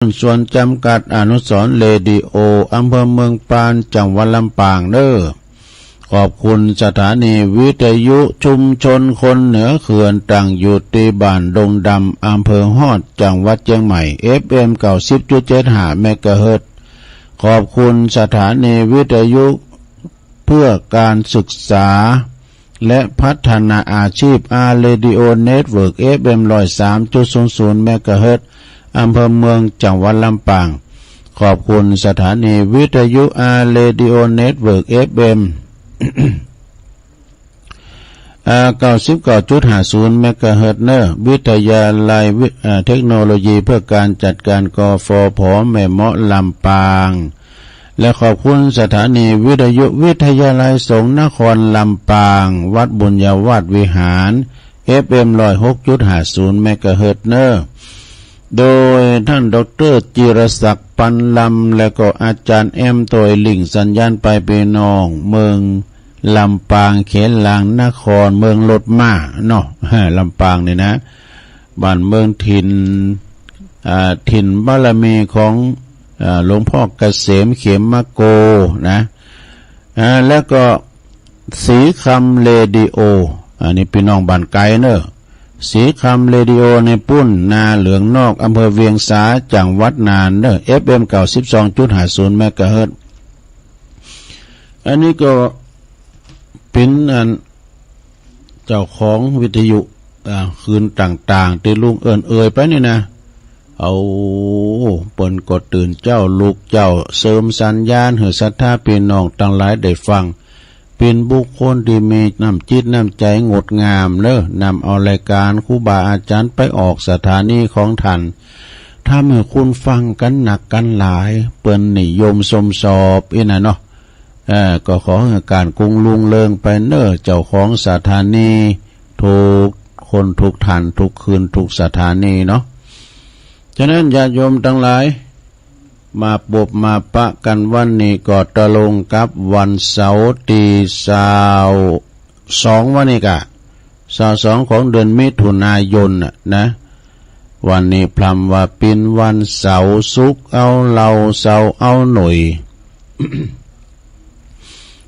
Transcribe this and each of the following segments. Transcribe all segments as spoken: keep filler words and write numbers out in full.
ส่วนจำกัด อนุสรณ์เรดิโอ อำเภอเมืองปาน จังหวัดลำปางเน้อ ขอบคุณสถานีวิทยุชุมชนคนเหนือเขื่อน ตั้งอยู่ตี้บ้านดงดำ อำเภอฮอด จังหวัดเจียงใหม่ เอฟเอ็ม เก้าสิบจุดเจ็ดห้า เมกะเฮิรตซ์ ขอบคุณสถานีวิทยุเพื่อการศึกษา และพัฒนาอาชีพ อาร์ Radio Network เอฟเอ็ม ร้อยสามจุดศูนย์ศูนย์ เมกะเฮิรตซ์ อำเภอเมือง จังหวัดลำปาง ขอบคุณสถานีวิทยุ อาร์ Radio Network เอฟเอ็ม อ่า เก้าสิบเก้าจุดห้าศูนย์ เมกะเฮิรตซ์เน้อ วิทยาลัยวิ อ่า เทคโนโลยีเพื่อการจัดการ กฟผ แม่เมาะ ลำปาง และขอบคุณสถานีวิทยุวิทยาลัยสงฆ์นครลำปาง วัดบุญญาวาสวิหาร เอฟเอ็ม ร้อยหกจุดห้าศูนย์ เมกะเฮิรตซ์เน้อ โดยท่านด็อกเตอร์จิรศักดิ์ ปันลำ และก็อาจารย์แอม ตวยหลิ่ง สัญญาณไปปี้น้องเมืองลำปาง เขตหลางนคร เมืองรถม้าเนาะ ลำปางนี่นะ บ้านเมืองถิ่น อ่า ถิ่นบารมีของ อ่า หลวงพ่อเกษม เขมโก นะ อ่า แล้วก็ศรีคำเรดิโอ อันนี้ปี้น้องบ้านไกลเน้อ ศรีคำเรดิโอในปุ้นนาเหลืองนอก อำเภอเวียงสา จังหวัดน่านเน้อ เอฟเอ็ม เก้าสิบสองจุดห้าศูนย์ เมกะเฮิรตซ์ อันนี้ก็เป๋นอัน เจ้าของวิทยุ อ่า คืนต่างๆ ตี้ลุงเอิ้นเอ่ยไปนี่นะ เอา เปิ้นก็ตื่นเจ๊าลุกเจ๊า เสริมสัญญาณหื้อศรัทธาปี้น้องตังหลายได้ฟัง เป๋นบุคคลตี้มีน้ำจิตน้ำใจ๋งดงามเน้อ นำเอารายก๋านครูบาอาจ๋ารย์ไปออกสถานีของต้าน ทำหื้อคนฟังกั๋นนักกั๋นหลาย เปิ้นนิยมชมชอบอี้นะเนาะ เอ่อ ก็ขอหื้อก๋านกุงรุ่งเรืองไปเน้อ เจ้าของสถานี ทุกคนทุกต้าน ทุกคืนทุกสถานีเนาะ ฉะนั้นญาติโยมตังหลาย มาปบมาปะกั๋นวันนี้ก็ตรงกับวันเสาร์ตี้ซาวสองวันนี้ก่ะ ซาวสองของเดือนมิถุนายนน่ะนะ วันนี้พร่ำว่าเป๋นวันเสาร์ ศุกร์เอาเหล้า เสาร์เอาหน่วย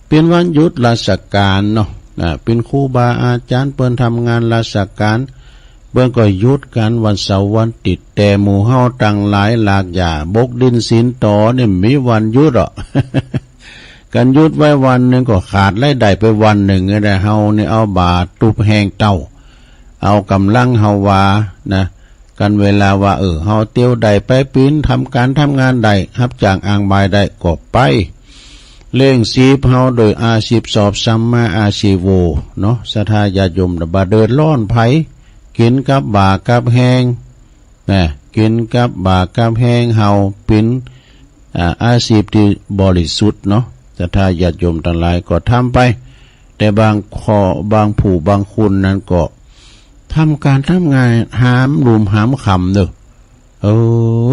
เป๋นวันหยุดราชก๋านเนาะ นะ เป๋นครูบาอาจ๋ารย์เปิ้นทำงานราชก๋าน เปิ้นก็หยุดกั๋นวันเสาร์วันอาติ๊ด แต่หมู่เฮาตังหลายหลากหย่า บกดินศีลต่อเนี่ยมีวันหยุดอ่ะ กั๋นหยุดไว้วันนึ่งก็ขาดรายได้ไปวันนึ่งไงนะ เฮานี่เอาบ่าตุ๊บแฮงเต้า เอาก๋ำลังเฮาว่านะ กั๋นเวลาว่า เออ เฮาเตียวได้ไปปิ๊น ทำก๋านทำงานได้ ฮับจ้างอ้างบ่ายได้ก็ไป เลี้ยงจีบเฮาโดยอาจีพสอบสัมมาอาชีโวเนาะ ศรัทธาญาติโยม บ่เดือดร้อนใผ กิ๋นกับบ่ากับแฮง นะ กิ๋นกับบ่ากับแฮงเฮา เป๋น อ่า อาชีพตี้บริสุทธิ์เนาะ ศรัทธาญาติโยมตังหลายก็ทำไป แต่บางข้อ บางผู้บางคนนั้นก็ทำก๋านทำงานหามรุ่มหามค่ำเน้อ เอ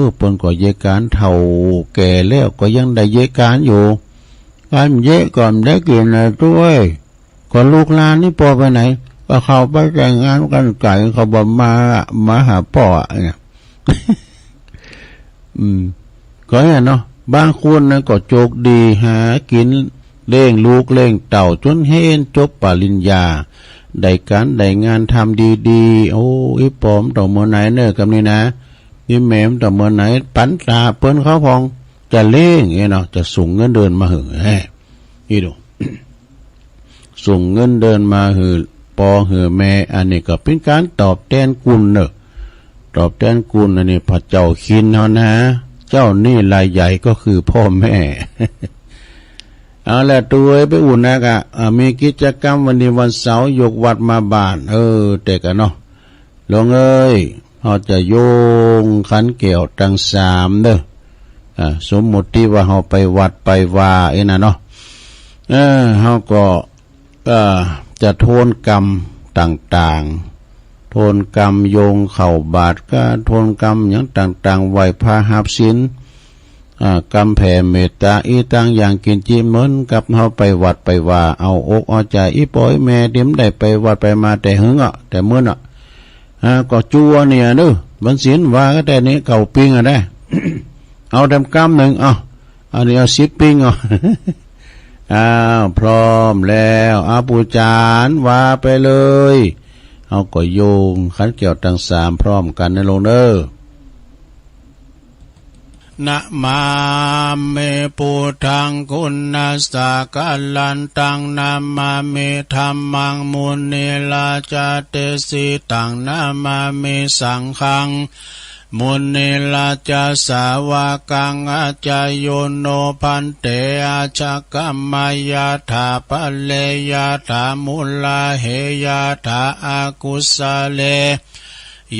อ เปิ้นก็เยียะก๋าน เฒ่าแก่แล้วก็ยังได้เยียะก๋านอยู่ ก๋านเยียะก็บ่ได้กิ๋นนะตวย ก็ลูกหลานนี่ปอไปไหน ก็เขาไปแต่งงานกั๋นไก๋ เขาบ่มา มาหาป้ออะเนี่ย อืม ก็เนี่ยเนาะ บางคนนะก็โจคดีหากิ๋นเลี้ยงลูกเลี้ยงเต้าจ๋นเฮียนจบปริญญา ได้ก๋านได้งานทำดีๆ โอ้ อี่ป้อมเต้าเมื่อไหนเน้อ กำนี้นะ อี่แม่มเต้าเมื่อไหน ปันต๋าเปิ้นเขาพ่อง จะเลี้ยงเนี่ยเนาะ จะส่งเงินเดือนมาหื้อ แฮ่ อี่ดู ส่งเงินเดือนมาหื้อป้อหื้อแม่ อันนี้ก็เป๋นก๋านตอบแตนคุณเน้อ ตอบแตนคุณ อันนี้พระเจ้าคินเฮานะ เจ้าหนี้รายใหญ่ก็คือป้อแม่ เอาละ ตวยไปอุ่นนักอะ อ่า มีกิจกรรมวันนี้วันเสาร์ ยกวัตรมาบ้าน เออ แต่กะเนาะ หลวงเอ้ย เฮาจะโยงขันแก้วตังสามเน้อ อ่า สมมุติว่าเฮาไปวัดไปวาอี้นะเนาะ เออ เฮาก็ เอ่อ จะโทนกำต่างๆ โทนกำโยงเข้าบาตรก้า โทนกำหยังต่างๆ ไหว้พระฮับศีล อ่า กำแผ่เมตต๋า อี้ต่างอย่างกิ๋นจิเหมือนกับเฮาไปวัดไปวา เอาอกเอาใจ๋ อี่ป้ออี่แม่ตี้บ่ได้ไปวัดไปมาแต่หึงอะ แต่เมินอะ อ่า ก็จั่วเนี่ยเน้อ วันศีลวาก็แต่นี้เก้าปิงอะนะ เอาแถมกำนึ่ง เอา อันนี้เอาสิบปิ้ง เอา อ้าว พร้อมแล้ว เอา ปู่จ๋ารย์ ว่าไปเลย เอา ก็โยงขันแก้วตังสามพร้อมกั๋นนะลูกเน่อ Namāmi buddhaṃ guṇasāgarantaṃ, namāmi dhammaṃ munirājadesitaṃ, namāmi saṅghaṃ munirājasāvakaṃ. Ācāyo no bhante, ācāgamāyatha pare, yathā mūlā he yathā akusale.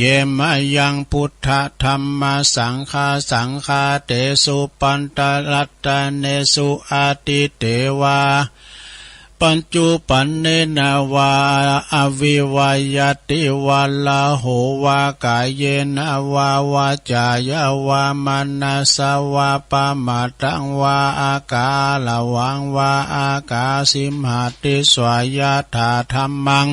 Ye mayaṃ buddha dhamma saṅghā, saṅghā tesu pañcaratnesu atīte vā paccuppannena vā, avivayyati vā rāhu vā, kāyena vā vācāya vā manasā vā, pamādaṃ vā akaraṃ vā, akāsimhati svā. Yathā dhammaṃ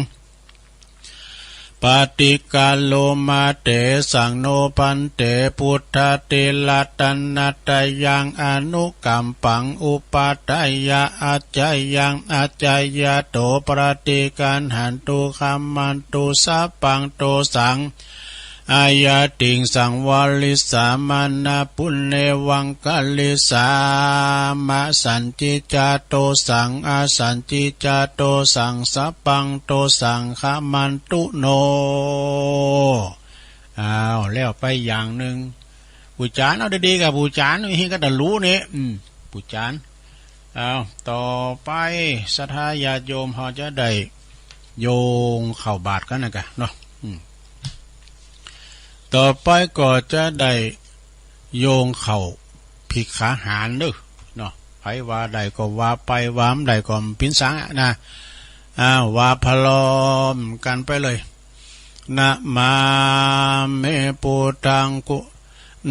paṭikkaroma, tesaṃ no bhante buddhāti ratanattayaṃ anukampaṃ upādāya, accayaṃ accayato paṭiggaṇhatu, khamantu sabbaṃ dosaṃ, ayatiṃsaṃ varissamānā, puññevaṃ karissāma. Sañcicca dosaṃ asañcicca dosaṃ, sabbaṃ dosaṃ khamantu no. อ้าว แล้วไปอย่างนึ่ง ปู่จ๋ารย์ เอาดีๆ กับปู่จ๋ารย์ มีก็แต่รู้นี่ อืม ปู่จ๋ารย์ อ้าว ต่อไปศรัทธาญาติโยมเฮาจะได้โยงเข้าบาตรกั๋นนะกะเนาะ อืม ต่อไปก็จะได้โยงเข้าภิกขาหารเน่อเนาะ ใผว่าได้ก็ว่าไป ว่าบ่ได้ก็บ่เป๋นสังอะนะ อ้าว ว่าพร้อมกั๋นไปเลย Namāmi buddhaṃ gu-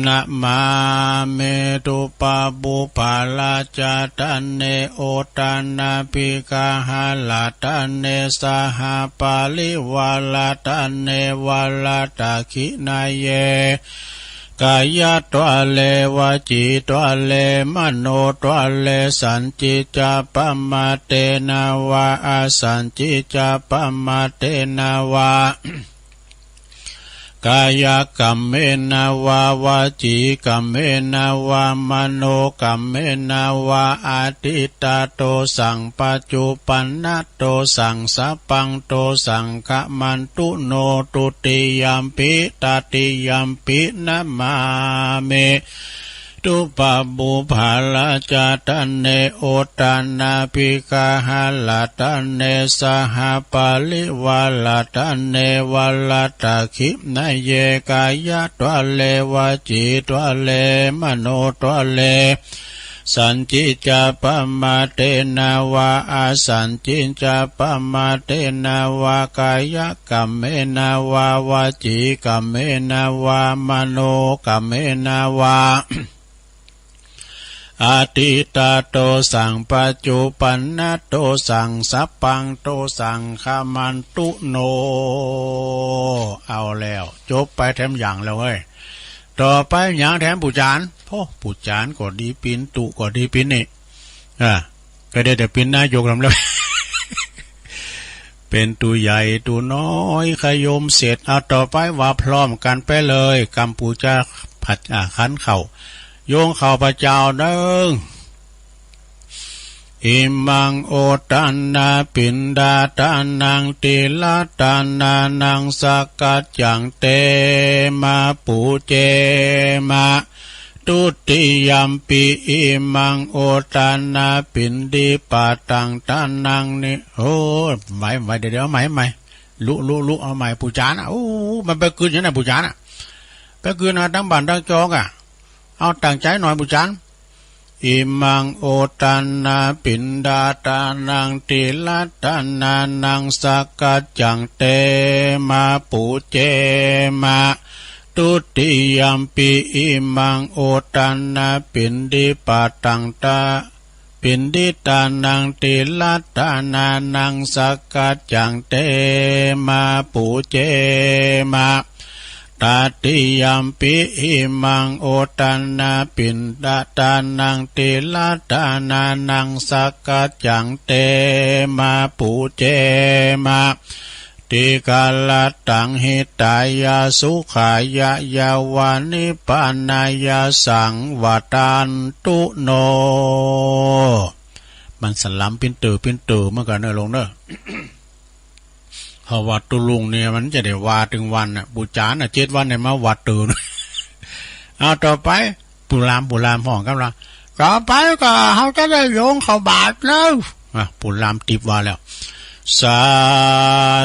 namāmi dubbabujjhārañjane ottanabbhigaharañjane sahaparivārañjane vāra- dakkhiṇeyye kāyadvāre vacīdvāre manotvāre sañcicca pamādena vā asañcicca pamādena vā kāyakamena vā vacīkamena vā manokamena vā. Adiṭṭha dosaṃ paccuppannā dosaṃ sabbaṃ dosaṃ khamantu no. Dutiyampi tatiyampi namāmi dubbabujjhārañjane ottanabbhigaharañjane sahaparivārañjane vāradakkhiṇeyye kāyadvāre vacīdvāre manotvāre sañcicca pamādena vā asañcicca pamādena vā kāyakamena vā vacīkamena vā manokamena vā. Adiṭṭha dosaṃ paccuppannā dosaṃ sabbaṃ dosaṃ khamantu no. เอาแล้ว จบไปแถมอย่างแล้วเว้ย ต่อไปหยังแถมปู่จ๋ารย์ โอ้ ปู่จ๋ารย์ก็ดีปิ๋น ตุ๊ก็ดีปิ๋นนี่ อ่า ก็ได้แต่เป๋นนายกลำแล้ว เป๋นตุ๊ใหญ่ตุ๊น้อยขยมเสร็จ เอาต่อไปว่าพร้อมกั๋นไปเลย กำปู๋จาผัด อ่า ขันข้าว โยงข้าพเจ้าเน่อ Imaṃ ottanapiṇḍaṭṭhānaṃ tirattanānaṃ sakkaccaṃ te mā pūjema. Dutiyampi imaṃ ottanapiṇḍipaṭaṃ tānaṃ ni- โอ้ ไหว ไหว เดี๋ยว เดี๋ยว เอาใหม่ เอาใหม่ ลุ ลุ ลุ เอาใหม่ ปู่จ๋ารย์น่ะ โอ้ มันไปกลืนอย่างนั้นน่ะ ปู่จ๋ารย์น่ะ ไปกลืนเอาตังบ่านตังจองอ่ะ เอาตั้งใจ๋หน่อย ปู่จ๋ารย์ Imaṃ ottanapiṇḍaṭṭhānaṃ tirattanānaṃ sakkaccaṃ te mā pūjema. Dutiyampi imaṃ ottanapiṇḍipaṭaṃ tā- piṇḍitānaṃ tirattanānaṃ sakkaccaṃ te mā pūjema. ตติยัมปิอิมัง อุทธานาปิณฑทานัง ติลทานานัง สักคัจจัง เต มา ปูเจ มา ติกาลตัง หิตายะ สุขายะ ยะวา นิพพานายะ สังวัตตันตุ โน มันสลำปิ้นเต๋อปิ้นเต๋อเหมือนกั๋นเน่อ โลมเน่อ เพราะว่าตุ๊ลุงเนี่ยมันจะได้ว่าตึงวันน่ะ ปู๋จาน่ะ เจ็ดวันเนี่ยมาวัดตื่น เอาต่อไป ปู่ลาม ปู่ลามฮ้องกำลัง ต่อไปก็เฮาจะได้โยงเข้าบาตรแล้ว อ่ะ ปู่ลามติ๊บว่าแล้ว สา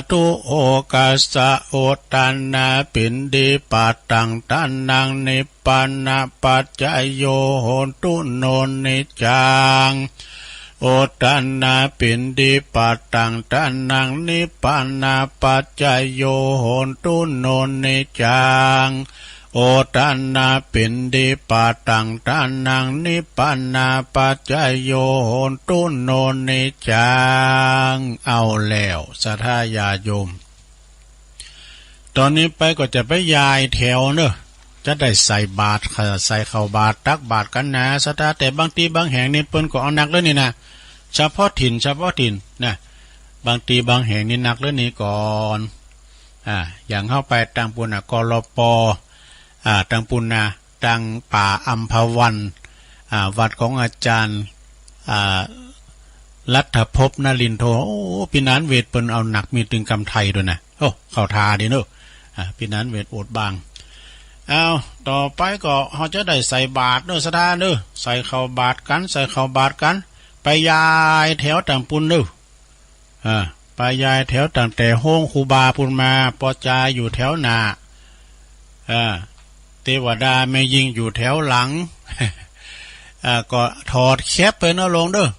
ธุ โอกัสสะ อุทธานาปิณฑิปาตัง ทานัง นิพพานาปัจจโย โหตุ โน นิจจัง อุทธานาปิณฑิปาตัง ทานัง นิพพานาปัจจโย โหตุ โน นิจจัง อุทธานาปิณฑิปาตัง ทานัง นิพพานาปัจจโย โหตุ โน นิจจัง เอาแล้ว ศรัทธาญาติโยม ต๋อนนี้ไปก็จะไปยายแถวเน่อ จะได้ใส่บาตร ใส่ข้าวบาตร ตักบาตรกั๋นนา ศรัทธา แต่บางตี้บางแห่งนี่เปิ้นก็เอาหนักเลยนี่นะ เฉพาะถิ่น เฉพาะถิ่นนะ บางตี้บางแห่งนี่หนักเลยนี่ก่อน อ่า อย่างเฮาไปตางปู๊นน่ะ กลป. อ่า ตางปู๊นนะ ตางป่าอัมพวัน อ่า วัดของอาจ๋ารย์ อ่า รัฐภพนรินทร์โท โอ้ ปี้นานเวทเปิ้นเอาหนักมีตึงกำไทด้วยนะ โอ้ เข้าท่าดีเน่อ อ่า ปี้นานเวทโอดบาง เอา ต่อไปก็เฮาจะได้ใส่บาตรเน่อ ศรัทธาเน่อ ใส่ข้าวบาตรกั๋น ใส่ข้าวบาตรกั๋น ไปยายแถวตางปู๊นเน่อ อ่า ไปยายแถวตั้งแต่โฮงครูบาปู๊นมา ปอจาอยู่แถวหน้า อ่า เตวดาแม่ญิงอยู่แถวหลัง อ่า ก็ถอดแคปไปเน่อ โลมเน่อ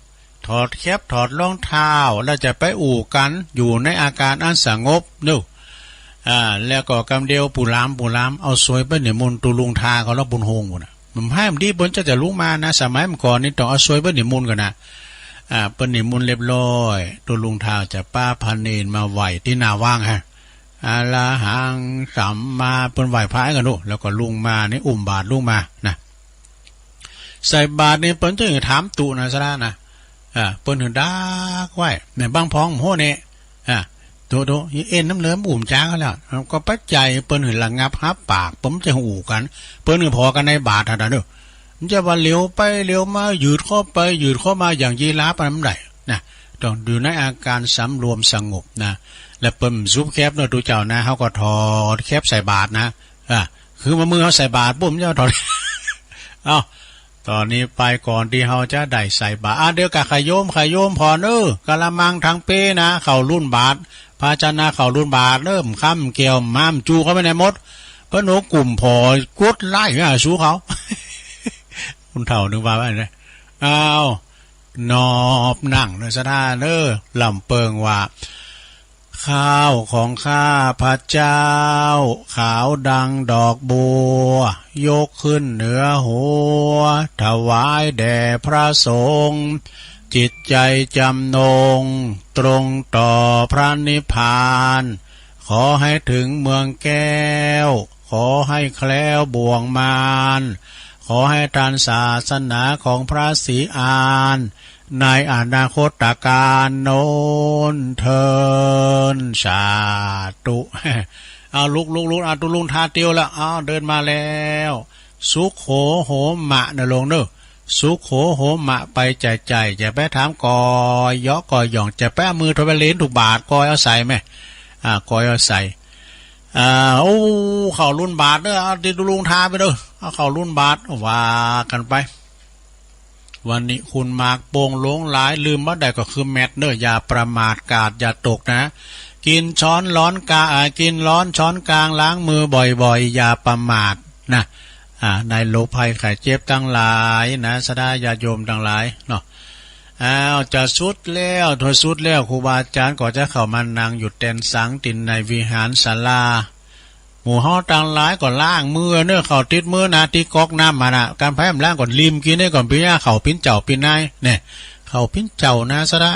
ถอดแคป ถอดรองเท้า แล้วจะไปอู้กั๋น อยู่ในอาก๋านอันสงบเน่อ อ่า แล้วก็กำเดียว ปู่ลาม ปู่ลาม เอาสวยไปนิมนต์ตุ๊ลุงทาก็แล้ว ปู๊นโฮงปู๊นน่ะ มันไพ่มันดี เปิ้นจะ จะลุกมานะ สมัยเมื่อก่อนนี่ต้องเอาสวยไปนิมนต์ก่อนนะ อ่า เปิ้นนิมนต์เรียบร้อย ตุ๊ลุงทาจะปาพระเณรมาไหว้ตี้หน้าว่างฮะ อะระหังสัมมา เปิ้นไหว้พระกั๋นเน่อ แล้วก็ลุงมานี่ อุ้มบาตรลุงมานะ ใส่บาตรนี่เปิ้นจะถามตุ๊นะ ศรัทธานะ อ่า เปิ้นหื้อดักไว้ เนี่ย บางพองโหเนี่ย อ่ะ ตุ๊ ตุ๊ เอ็นน้ำเหลืองอุ้มจ๋าเขาแล้ว ก็ปัจจัยเปิ้นหื้อระงับฮับปาก เปิ้นจะอู้กั๋น เปิ้นหื้อผ่อกั๋นในบาตรหั้นน่ะเน่อ มันจะว่าเหลียวไปเหลียวมา ยืดเข้าไปยืดเข้ามา อย่างยีราฟอันนั้นบ่ได้นะ ต้องอยู่ในอาก๋านสำรวมสงบนะ แล้วเปิ้นซุบแคปเน่อ ตุ๊เจ้านะ เฮาก็ถอดแคปใส่บาตรนะ อ่ะ คือว่ามือเฮาใส่บาตรปุ๊บ มันจะถอด เอ้า ต๋อนนี้ไปก่อนตี้เฮาจะได้ใส่บาตร อ่ะ เดี๋ยวก็ขะโยม ขะโยมผ่อเน่อ กะละมังถังเป๊นะ เข้าลุ่นบาตร ภาชนะเข้าลุ่นบาตรเน่อ บ่าค้ำแก้ว บ่าม้ามจุ่มเข้าไปในหมด เปิ้นโหนกุ่มผ่อ กดไล่หาสู้เขา คนเฒ่านึกว่าว่าไง อ้าว นอบนั่งเน่อ ศรัทธาเน่อ ลำเปิงว่า ข้าวของข้าพเจ้า ขาวดังดอกบัว ยกขึ้นเหนือหัว ถวายแด่พระสงฆ์ จิตใจจำนง ตรงต่อพระนิพพาน ขอให้ถึงเมืองแก้ว ขอให้แคล้วบ่วงมาร ขอให้ทันศาสนาของพระศรีอาน ในอนาคตกาลโน้นเทอญ สาธุ เอาลุกลุกลุก เอาตุ๊ลุงทาเตียวแล้ว เอาเดินมาแล้ว สุโขโหมะเน่อ โลมเน่อ สุโขโหมะ ไปใจ้ใจ้ จะไปถามก่อเยาะก่อหย่อง จะไปเอามือถวายเหรียญถูกบาตร ก่อเอาใส่แม่ อ่า ก่อเอาใส่ อ่า โอ้ เข้าลุ่นบาตรเน่อ เอาตี้ตุ๊ลุงทาไปเน่อ เอาเข้าลุ่นบาตร ว่ากั๋นไป วันนี้คุณหมากโป่งหลงหลาย ลืมบ่ได้ก็คือแมตช์เน่อ อย่าประมาท กาดอย่าตกนะ กินช้อนร้อนกา อ่า กินร้อนช้อนกลาง ล้างมือบ่อยๆ อย่าประมาทนะ อ่า ในโรคภัยไข้เจ็บตังหลายนะ ศรัทธาญาติโยมตังหลายเนาะ อ้าว จะสุดแล้ว ถ้าสุดแล้ว ครูบาอาจ๋ารย์ก็จะเข้ามานั่งอยู่แตนสังตินในวิหารศาลา หมู่เฮาตังหลายก็ล้างมือเน่อ เข้าติดมือนะ ตี้ก๊อกน้ำมานะ กำไผบ่ล้างก็ลิมกิ๋นได้ก่อน ปิ้นย่า เข้าปิ้นเจ้าปิ้นนาย เนี่ย เข้าปิ้นเจ้านะ ศรัทธา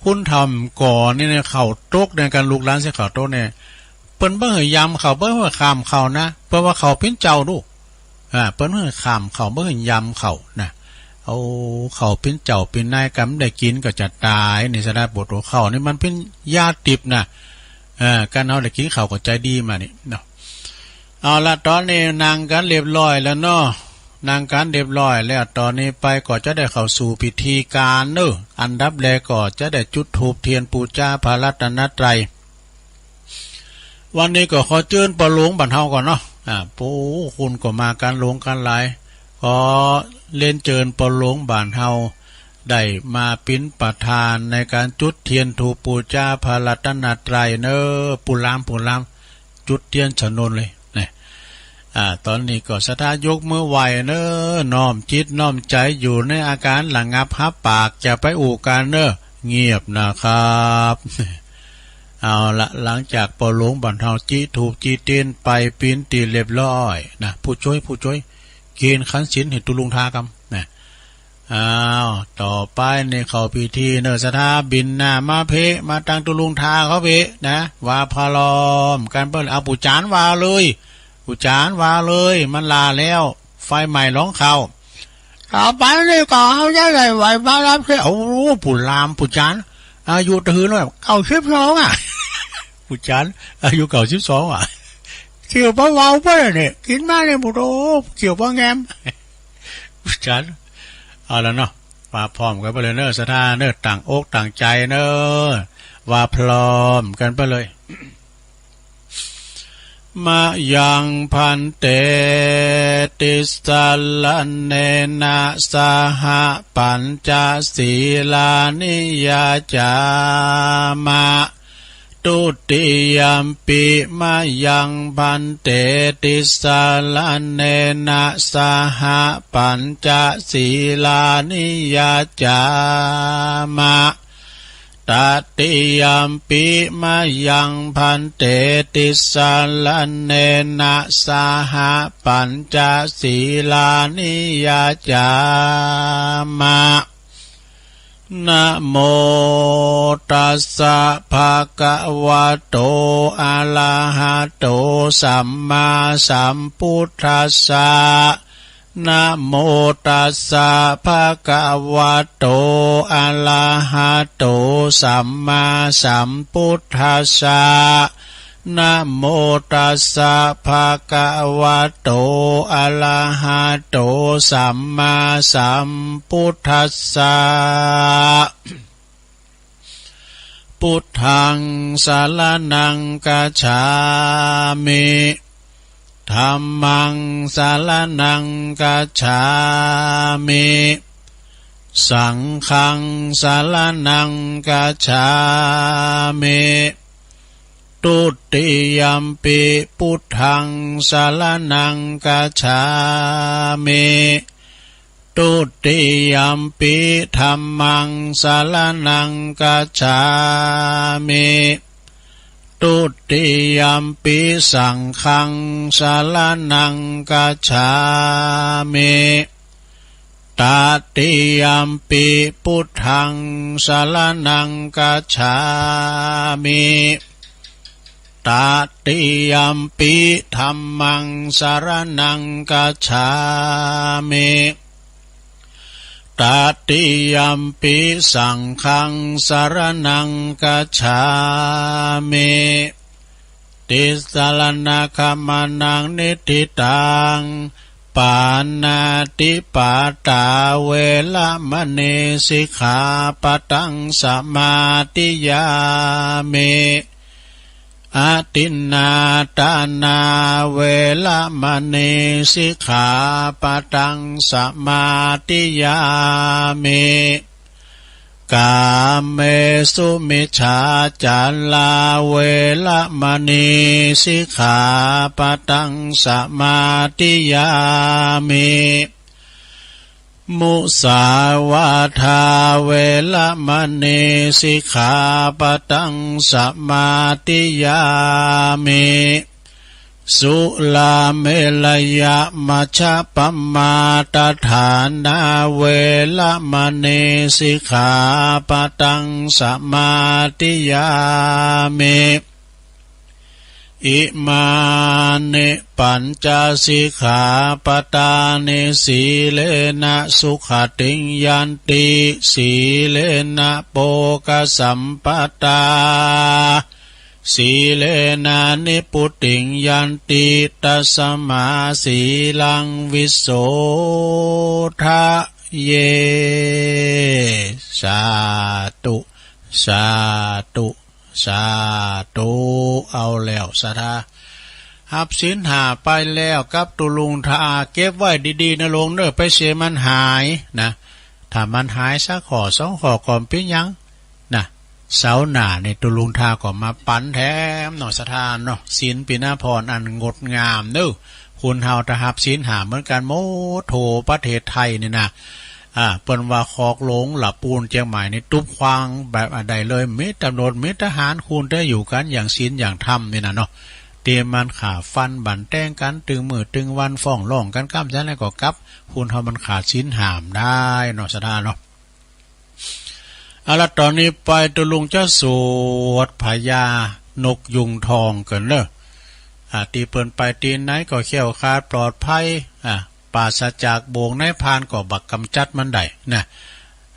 คุณธรรมก่อนนี่เนี่ย เข้าตกเนี่ย กั๋นลูกหลานเสียเข้าตกเนี่ย เปิ้นบ่หื้อยำเขา บ่หื้อข้ามเขานะ เปิ้นว่าเขาเป๋นเจ้าดู อ่า เปิ้นบ่หื้อข้ามเขา บ่หื้อยำเขานะ เอาเขาเป๋นเจ้าเป๋นนาย กำได้กิ๋นก็จะต๋ายนี่ สะดา ปวดหัวเข่านี่มันเป๋นยาดิบนะ เออ กั๋นเฮาได้กิ๋นข้าวก็ใจ๋ดีมานี่เนาะ เอาละ ต๋อนนี้นั่งกั๋นเรียบร้อยแล้วเนาะ นั่งกั๋นเรียบร้อยแล้ว ต๋อนนี้ไปก็จะได้เข้าสู่พิธีก๋านเนาะ อันดับแรกก็จะได้จุดธูปเตียนปู๋จาพระรัตนตรัย วันนี้ก็ขอเจิญป้อหลวงบ้านเฮาก่อนเนาะ อ่า ปู๋คุณก็มากั๋นหลวงกั๋นหลาย ขอเรียนเจิญป้อหลวงบ้านเฮา ได้มาเป๋นประธานในก๋านจุดเตียนธูปปู๋จาพระรัตนตรัยเนาะ ปู๋หลาม ปู๋หลาม จุดเตียนสนนเลยนะ อ่า ต๋อนนี้ก็สะดายกมือไหว้เนาะ น้อมจิตน้อมใจ๋อยู่ในอาก๋านระงับฮับปาก จะไปอู้กั๋นเนาะ เงียบนะครับ เอาละ หลังจากป้อหลวงบ้านเฮาจิธูปจิเตียนไปเป๋นตี้เรียบร้อยนะ ผู้จ้วย ผู้จ้วย เกณฑ์ขันศีลหื้อตุ๊ลุงทากำนะ อ้าว ต่อไปนี่เข้าพิธีเนาะ สะดาบินหน้ามาเพะ มาตังตุ๊ลุงทาเขาเพะนะ ว่าพร้อมกั๋นเปิ้น เอาปู่จ๋ารย์ว่าเลย ปู่จ๋ารย์ว่าเลย มันหล้าแล้ว ไฟไหม้หลองข้าว ต่อไปนี่ก็เฮาจะได้ไหว้พระรับศีล โอ้ ปู่หลาม ปู่จ๋ารย์ อายุเต้าหื้อแล้ว เก้าสิบสอง อ่ะ ปู่จ๋ารย์ อายุเก้าสิบสอง อ่ะ เกี่ยวบ่เว้าบ่เนี่ย กิ๋นมาเนี่ย โอ้โห เกี่ยวบ่แงม ปู่จ๋ารย์ เอาละเนาะ ว่าพร้อมกั๋นไปเลยเนาะ สะดาเนาะ ตั้งอกตั้งใจ๋เนาะ ว่าพร้อมกั๋นไปเลย มะยัง ภันเต ติสสะระเณนะ สะหะ ปัญจ สีลานิ ยาจามะ ตุติยัมปิ มะยัง ภันเต ติสสะระเณนะ สะหะ ปัญจ สีลานิ ยาจามะ ตติยัมปิ มะยัง ภันเต ติสสะระเณนะ สะหะ ปัญจ สีลานิ ยาจามะ นะโมตัสสะ ภะคะวะโต อะระหะโต สัมมาสัมพุทธัสสะ นะโมตัสสะ ภะคะวะโต อะระหะโต สัมมาสัมพุทธัสสะ นะโมตัสสะ ภะคะวะโต อะระหะโต สัมมาสัมพุทธัสสะ พุทธัง สะระณัง คัจฉามิ ธัมมัง สะระณัง คัจฉามิ สังฆัง สะระณัง คัจฉามิ ตุติยัมปิ พุทธัง สะระณัง คัจฉามิ ตุติยัมปิ ธัมมัง สะระณัง คัจฉามิ ตุติยัมปิ สังฆัง สะระณัง คัจฉามิ ตติยัมปิ พุทธัง สะระณัง คัจฉามิ ตติยัมปิ ธัมมัง สะระณัง คัจฉามิ ตติยัมปิ สังฆัง สะระณัง คัจฉามิ ติสสะระณะขะมะนะ นิฏฐิตัง ปาณาติปาตา เวระมะณี สิกขาปะตัง สะมาธิยามิ อะทินนาทานา เวระมะณี สิกขาปะตัง สะมาธิยามิ กาเมสุมิจฉาจารา เวระมะณี สิกขาปะตัง สะมาธิยามิ มุสาวาทา เวระมะณี สิกขาปะตัง สะมาธิยามิ สุราเมรยะมัจจะปะมาทฐานา เวระมะณี สิกขาปะตัง สะมาธิยามิ อิมานิ ปัญจสิกขาปะทานิ สีเลนะ สุขติง ยันติ สีเลนะ โภคสัมปะทา สีเลนะ นิพพุติง ยันติ ตัสมา สีลัง วิโส ทะเย สาธุ สาธุ สาธุ เอาแล้วศรัทธา ฮับศีลห้าไปแล้วกับตุ๊ลุงทา เก็บไว้ดีๆ นะโลงเน่อ ไปเสียมันหายนะ ถ้ามันหายสักข้อสองข้อก็บ่เป๋นหยังนะ เสาร์หน้านี่ตุ๊ลุงทาก็มาปั๋นแถมเนาะศรัทธาเนาะ ศีลปิณพรอันงดงามเน่อ คนเฮาถ้าฮับศีลห้าเหมือนกั๋นหมดทั่วประเทศไทยนี่นะ อ่า เปิ้นว่าคอกหลวงละปูนเจียงใหม่นี่ตุ๊บควางแบบอันใดเลย มีตำรวจ มีทหาร คนได้อยู่กั๋นอย่างศีลอย่างธรรมนี่นะเนาะ ตี้มันฆ่าฟันบั่นแต๊งกั๋นตึงมื้อตึงวัน ฟ้องร้องกั๋นก้ำจะไหนก็กลับ คนเฮามันขาดศีลห้าบ่ได้เนาะศรัทธาเนาะ เอาละ ต่อนี้ไปตุ๊ลุงจะสวดพญานกยูงทองกั๋นเน่อ อ่า ตี้เปิ้นไปตี้ไหนก็แคล้วคลาดปลอดภัย อ่า ปราศจากบ่วงนายพรานก็บ่กำจัดมันได้นะ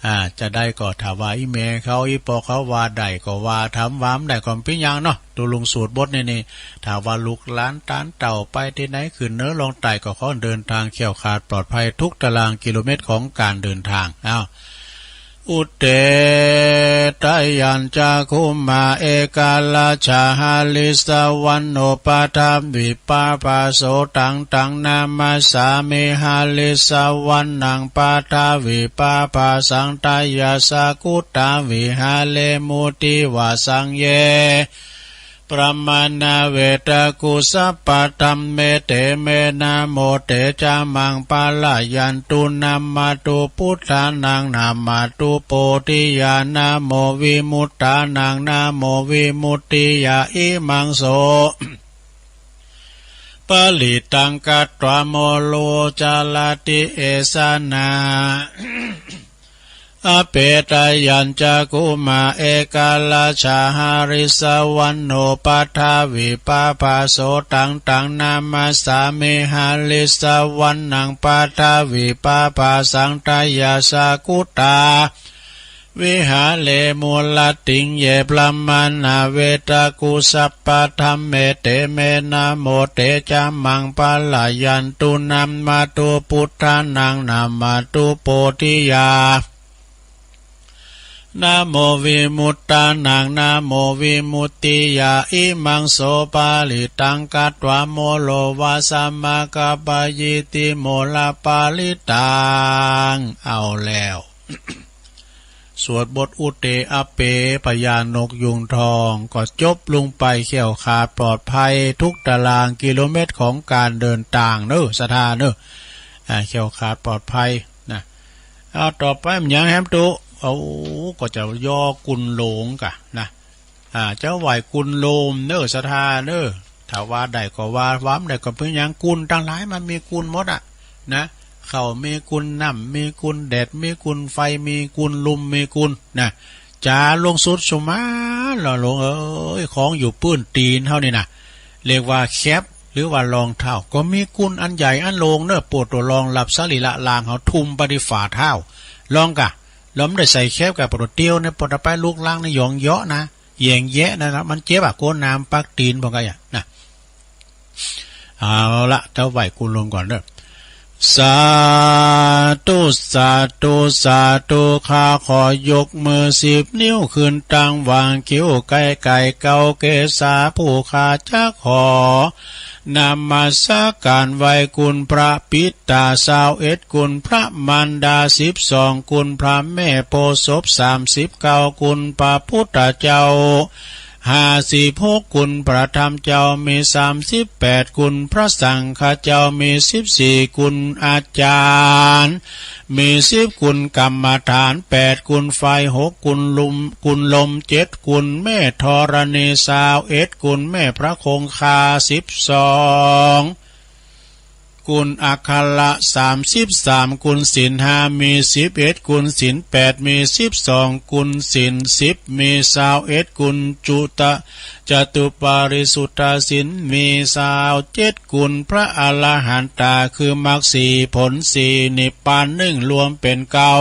อ่า จะได้ก็ถ้าว่าอี่แม่เขาอี่ป้อเขาว่าได้ก็ว่า ถ้าว่าบ่ได้ก็บ่เป๋นหยังเนาะ ตุ๊ลุงสวดบทนี้นี่ ถ้าว่าลูกหลานตานเต้าไปตี้ไหนขึ้นเหนือลงใต้ก็ขอเดินทางแคล้วคลาดปลอดภัยทุกตารางกิโลเมตรของก๋านเดินทาง อ้าว อุเตตะยัญจะคุมา เอกราชหริสสวรรณโณ ปะทะวิปาปะโส ตังตังนามัสสามิ หริสสวรรณัง ปะทะวิปาปะสัง ทะยัสสะกุตา วิหาเรมุทิวาสัง เย พรหมานาเวตะกุสสะปะทัมเม เตเม นะโมเตจะมัง ปะละยันตุ นะมะตุ ปุทธานัง นะมะตุ โพธิยา นะโมวิมุตตานัง นะโมวิมุตติยา อิมังโส ปะริตตัง กัตถา โมโร จารติ เอสะ นะ อเปตะยัญจะคุมา เอกราชหริสสวรรณโณ ปะทะวิปาปะโส ตังตังนามัสสามิ หริสสวรรณัง ปะทะวิปาปะสัง ทะยัสสะกุตา วิหาเรมุรติง เย พรหมานาเวตะกุสสะปะทัมเม เตเม นะโมเตจะมัง ปะละยันตุ นะมะตุ ปุทธานัง นะมะตุ โพธิยา นะโมวิมุตตานัง นะโมวิมุตติยา อิมังโส ปะริตตัง กัตถา โมโร วาสะ มะคะ ปะยิทธิ โมระ ปะริตตัง เอาแล้ว สวดบทอุเตอะเป พญานกยูงทอง ก็จบลงไปแคล้วคลาดปลอดภัยทุกตารางกิโลเมตรของก๋านเดินตางเน่อ ศรัทธาเน่อ อ่า แคล้วคลาดปลอดภัยนะ เอาต่อไปมันหยังแหมตุ๊ เอา ก็จะย่อกุนโลมก่ะนะ อ่า จะไหว้กุนโลมเน่อ ศรัทธาเน่อ ถ้าว่าได้ก็ว่า ว่าบ่ได้ก็บ่เป๋นหยัง กุนตังหลายมันมีกุนหมดอะนะ ข้าวมีกุน น้ำมีกุน แดดมีกุน ไฟมีกุน ลุมมีกุนนะ จ๋า ลงสุดสุมานละโลงเอ๋ย ของอยู่ปื้นตี๋นเฮานี่นะ เรียกว่าแคปหรือว่ารองเท้า ก็มีกุนอันใหญ่อันโลงเน่อ โปะตั๋วรองฮับสรีระร่างเฮา ทุ่มไปตี้ฝ่าเท้า ลองก่ะ ลองบ่ได้ใส่แคปก่ะ โปะตั๋วเตียวเนี่ย โปะตั๋วไปลุกลังเนี่ย หยองเยาะนะ แหย่งแยะนะ มันเจ็บอะ โกนหนามปักตี๋น ผมก็อย่างนะ เอาละ เต้าไหว้กุนโลมก่อนเน่อ สาธุ สาธุ สาธุ ข้าขอยกมือสิบนิ้วขึ้นตั้งวางคิ้วใก้ๆ เก๊าเกศา ผู้ข้าจะขอนมัสก๋านไหว้กุนพระปิดต๋า ซาวเอ็ด กุนพระมารดา สิบสอง กุนพระแม่โพธิ์ศพ สามสิบเก้า กุนพระพุทธเจ้า ห้าสิบหก กุนพระธรรมเจ้า มีสามสิบแปด กุนพระสังฆเจ้า มีสิบสี่ กุนอาจารย์ มีสิบ กุนกรรมฐาน แปด กุนไฟ หก กุนลุม กุนลม เจ็ด กุนแม่ธรณี ซาวเอ็ด กุนแม่พระคงคา สิบสอง กุณอัคระ สามสิบสาม กุณศีลห้า มีสิบเอ็ด กุณศีลแปด มีสิบสอง กุณศีลสิบ มีซาวเอ็ด กุณจุตจตุปาริสุทธศีล มีซาวเจ็ด กุณพระอรหันตา คือมรรคสี่ ผลสี่ นิพพานหนึ่ง รวมเป๋นเก้า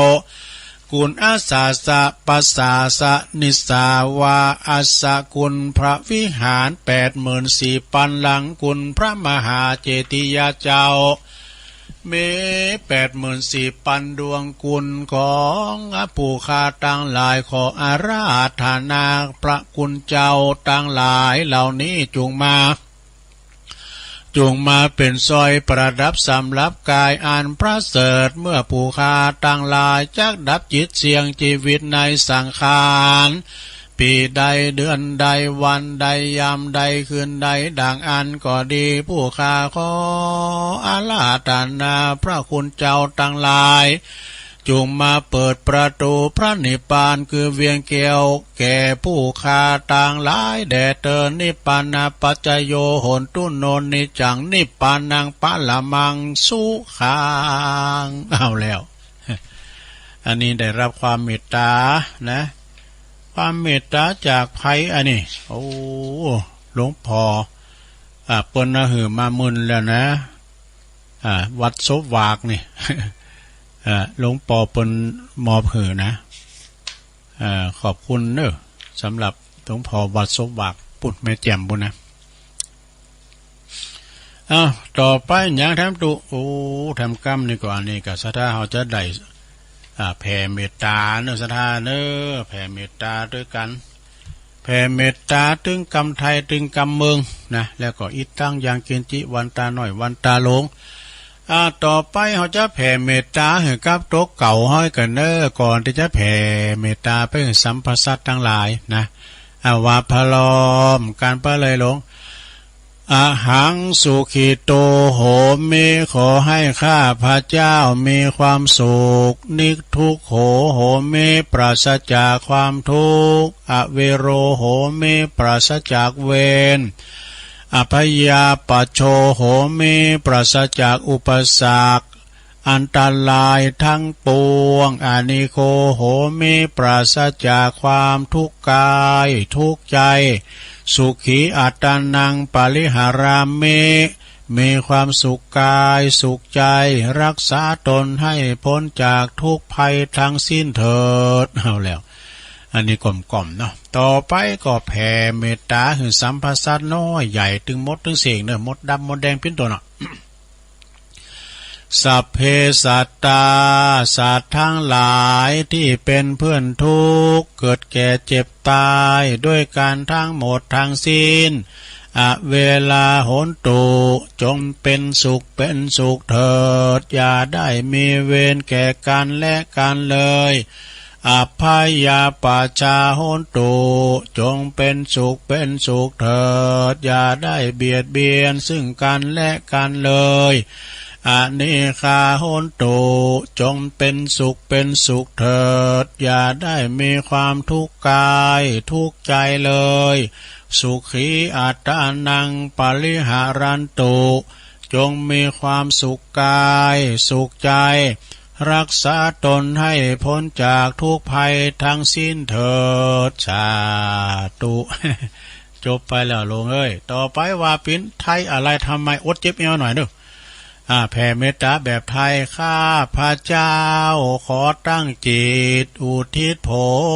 กุณอัสสะปะสาสะนิสสาวาอัสสะ กุณพระวิหารแปดหมื่นสี่ปันหลัง กุณพระมหาเจติยเจ้า มีแปดหมื่นสี่ปันดวง กุณของผู้ข้าตังหลาย ขออาราธนาพระคุณเจ้าตังหลายเหล่านี้จุ่งมา จุ่งมาเป๋นสร้อยประดับสำหรับก๋ายอันประเสริฐ เมื่อผู้ข้าตังหลายจักดับจิตเสี่ยงจีวิตในสังขาร ปี๋ใดเดือนใดวันใดยามใดคืนใดดั่งอั้นก็ดี ผู้ข้าขออาราธนาพระคุณเจ้าตังหลาย จุ่งมาเปิดประตู๋พระนิพพาน คือเวียงแก้ว แก่ผู้ข้าตังหลายแด่เตอญ นิพพานะปัจจโย โหนตุ โนนนิจจัง นิพพานังปะระมังสุขัง เอาแล้ว อันนี้ได้รับความเมตต๋านะ ความเมตต๋าจากใผอันนี้ โอ้ หลวงพ่อ อ่า เปิ้นน่ะหื้อมาหมื่นแล้วนะ อ่า วัดศพหวากนี่ อ่า หลวงพ่อเปิ้นมอบหื้อนะ อ่า ขอบคุณเน้อ สำหรับหลวงพ่อวัดศพหวาก ปุ้นแม่แจ่มปุ้นนะ อ้าว ต่อไปหยังแถมตุ๊ โอ้ แถมกำนี่ก็ อันนี้ก็ศรัทธาเฮาจะได้ อ่า แผ่เมตต๋าเน้อศรัทธาเน้อ แผ่เมตต๋าตวยกั๋น แผ่เมตต๋าตึงกำไทตึงกำเมืองนะ แล้วก็อิทังยังกิญจิ วันต๋าน้อยวันต๋าหลวง อ่า ต่อไปเฮาจะแผ่เมตต๋าหื้อกับตั๋วเก่าเฮากั๋นเน้อ ก่อนตี้จะแผ่เมตต๋าไปหื้อสัพพสัตว์ตังหลายนะ อ่า ว่าพร้อมกั๋นไปเลยหลวง อะหังสุขิโตโหมิ ขอให้ข้าพเจ้ามีความสุข นิกขุโขโหมิ ปราศจากความทุกข์ อเวโรโหมิ ปราศจากเวร อัพพยาปัชโชโหมิ ปราศจากอุปสรรค อันตรายทั้งปวง อนิกโขโหมิ ปราศจากความทุกข์กายทุกข์ใจ สุขีอัตตานังปริหารามิ มีความสุขกายสุขใจ รักษาตนให้พ้นจากทุกข์ภัยทั้งสิ้นเถิด เอาแล้ว อันนี้กล่อมๆ เนาะ ต่อไปก็แผ่เมตต๋าหื้อสัพพสัตว์น้อยใหญ่ตึงมดตึงเสี้ยงเน้อ มดดำมดแดงปิ้นตั๋วเนาะ สัพเพสัตตา สัตว์ทั้งหลายที่เป็นเพื่อนทุกข์ เกิดแก่เจ็บตายด้วยกันทั้งหมดทั้งสิ้น อเวราโหนตุ จงเป็นสุขเป็นสุขเถิด อย่าได้มีเวรแก่กันและกันเลย อัพพยาปัชชาโหนตุ จงเป็นสุขเป็นสุขเถิด อย่าได้เบียดเบียนซึ่งกันและกันเลย อนิกขาโหนตุ จงเป็นสุขเป็นสุขเถิด อย่าได้มีความทุกข์กายทุกข์ใจเลย สุขีอัตตานังปริหารันตุ จงมีความสุขกายสุขใจ รักษาตนให้พ้นจากทุกข์ภัยทั้งสิ้นเถิด สาธุ จบไปแล้วโลงเอ้ย ต่อไปว่าเป๋นไทยอะไร ทำไม อดเจ็บแอวหน่อยเน้อ อ่า แผ่เมตต๋าแบบไทย ข้าพเจ้าขอตั้งจิตอุทิศผ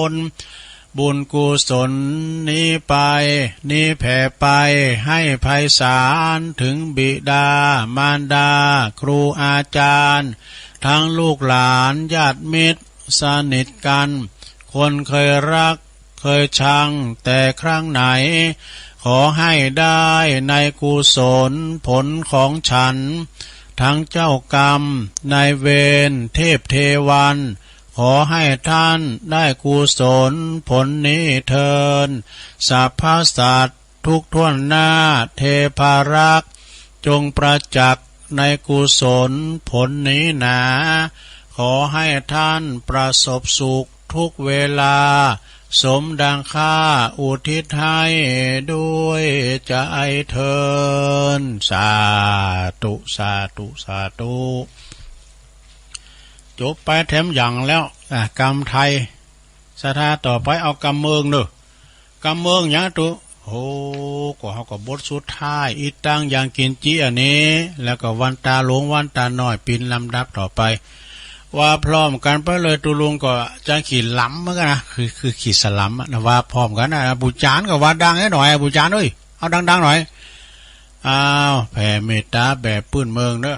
ลบุญกุศลนี้ไป นี้แผ่ไปให้ไพศาลถึงบิดามารดา ครูอาจารย์ ทั้งลูกหลานญาติมิตรสนิทกัน คนเคยรักเคยชังแต่ครั้งไหน ขอให้ได้ในกุศลผลของฉัน ทั้งเจ้ากรรมนายเวรเทพเทวัน ขอให้ท่านได้กุศลผลนี้เทอญ สัพพสัตว์ ทุกถ้วนหน้า เทพารักษ์ จงประจักษ์ในกุศลผลนี้หนา ขอให้ท่านประสบสุขทุกเวลา สมดังข้าอุทิศให้ด้วยใจเทิน สาธุ สาธุ สาธุ จบไปแถมอย่างแล้ว อ่ะ กำไทย ศรัทธาต่อไปเอากำเมืองเน่อ กำเมืองหยังตุ๊ โอ้ ก็เฮาก็บทสุดท้าย อิตัง ยังกิญจิ อันนี้ แล้วก็วันตาหลวงวันตาน้อย เป๋นลำดับต่อไป ว่าพร้อมกั๋นไปเลย ตุ๊ลุงก็จะขี้หลำเหมือนกั๋นนะ คือ คือขี้สลำอะนะ ว่าพร้อมกั๋นนะ ปู่จ๋ารย์ก็ว่าดังหน่อย ปู่จ๋ารย์เอ้ย เอาดังๆ หน่อย อ้าว แผ่เมตตาแบบปื้นเมืองเน่อ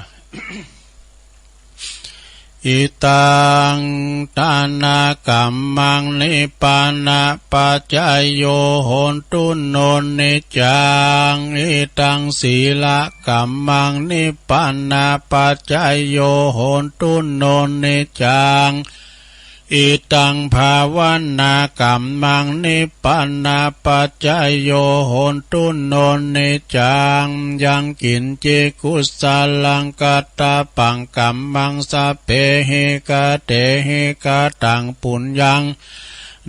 อิตัง ทานะกัมมัง นิพพานะปัจจโย โหนตุ โน นิจจัง อิตัง สีละกัมมัง นิพพานะปัจจโย โหนตุ โน นิจจัง อิตัง ภาวนากัมมัง นิพพานะปัจจโย โหนตุ โน นิจจัง ยังกิญจิ กุสลัง กัตตะปัง กัมมัง สัพเพหิ กะเตหิ กะตัง ปุญญัง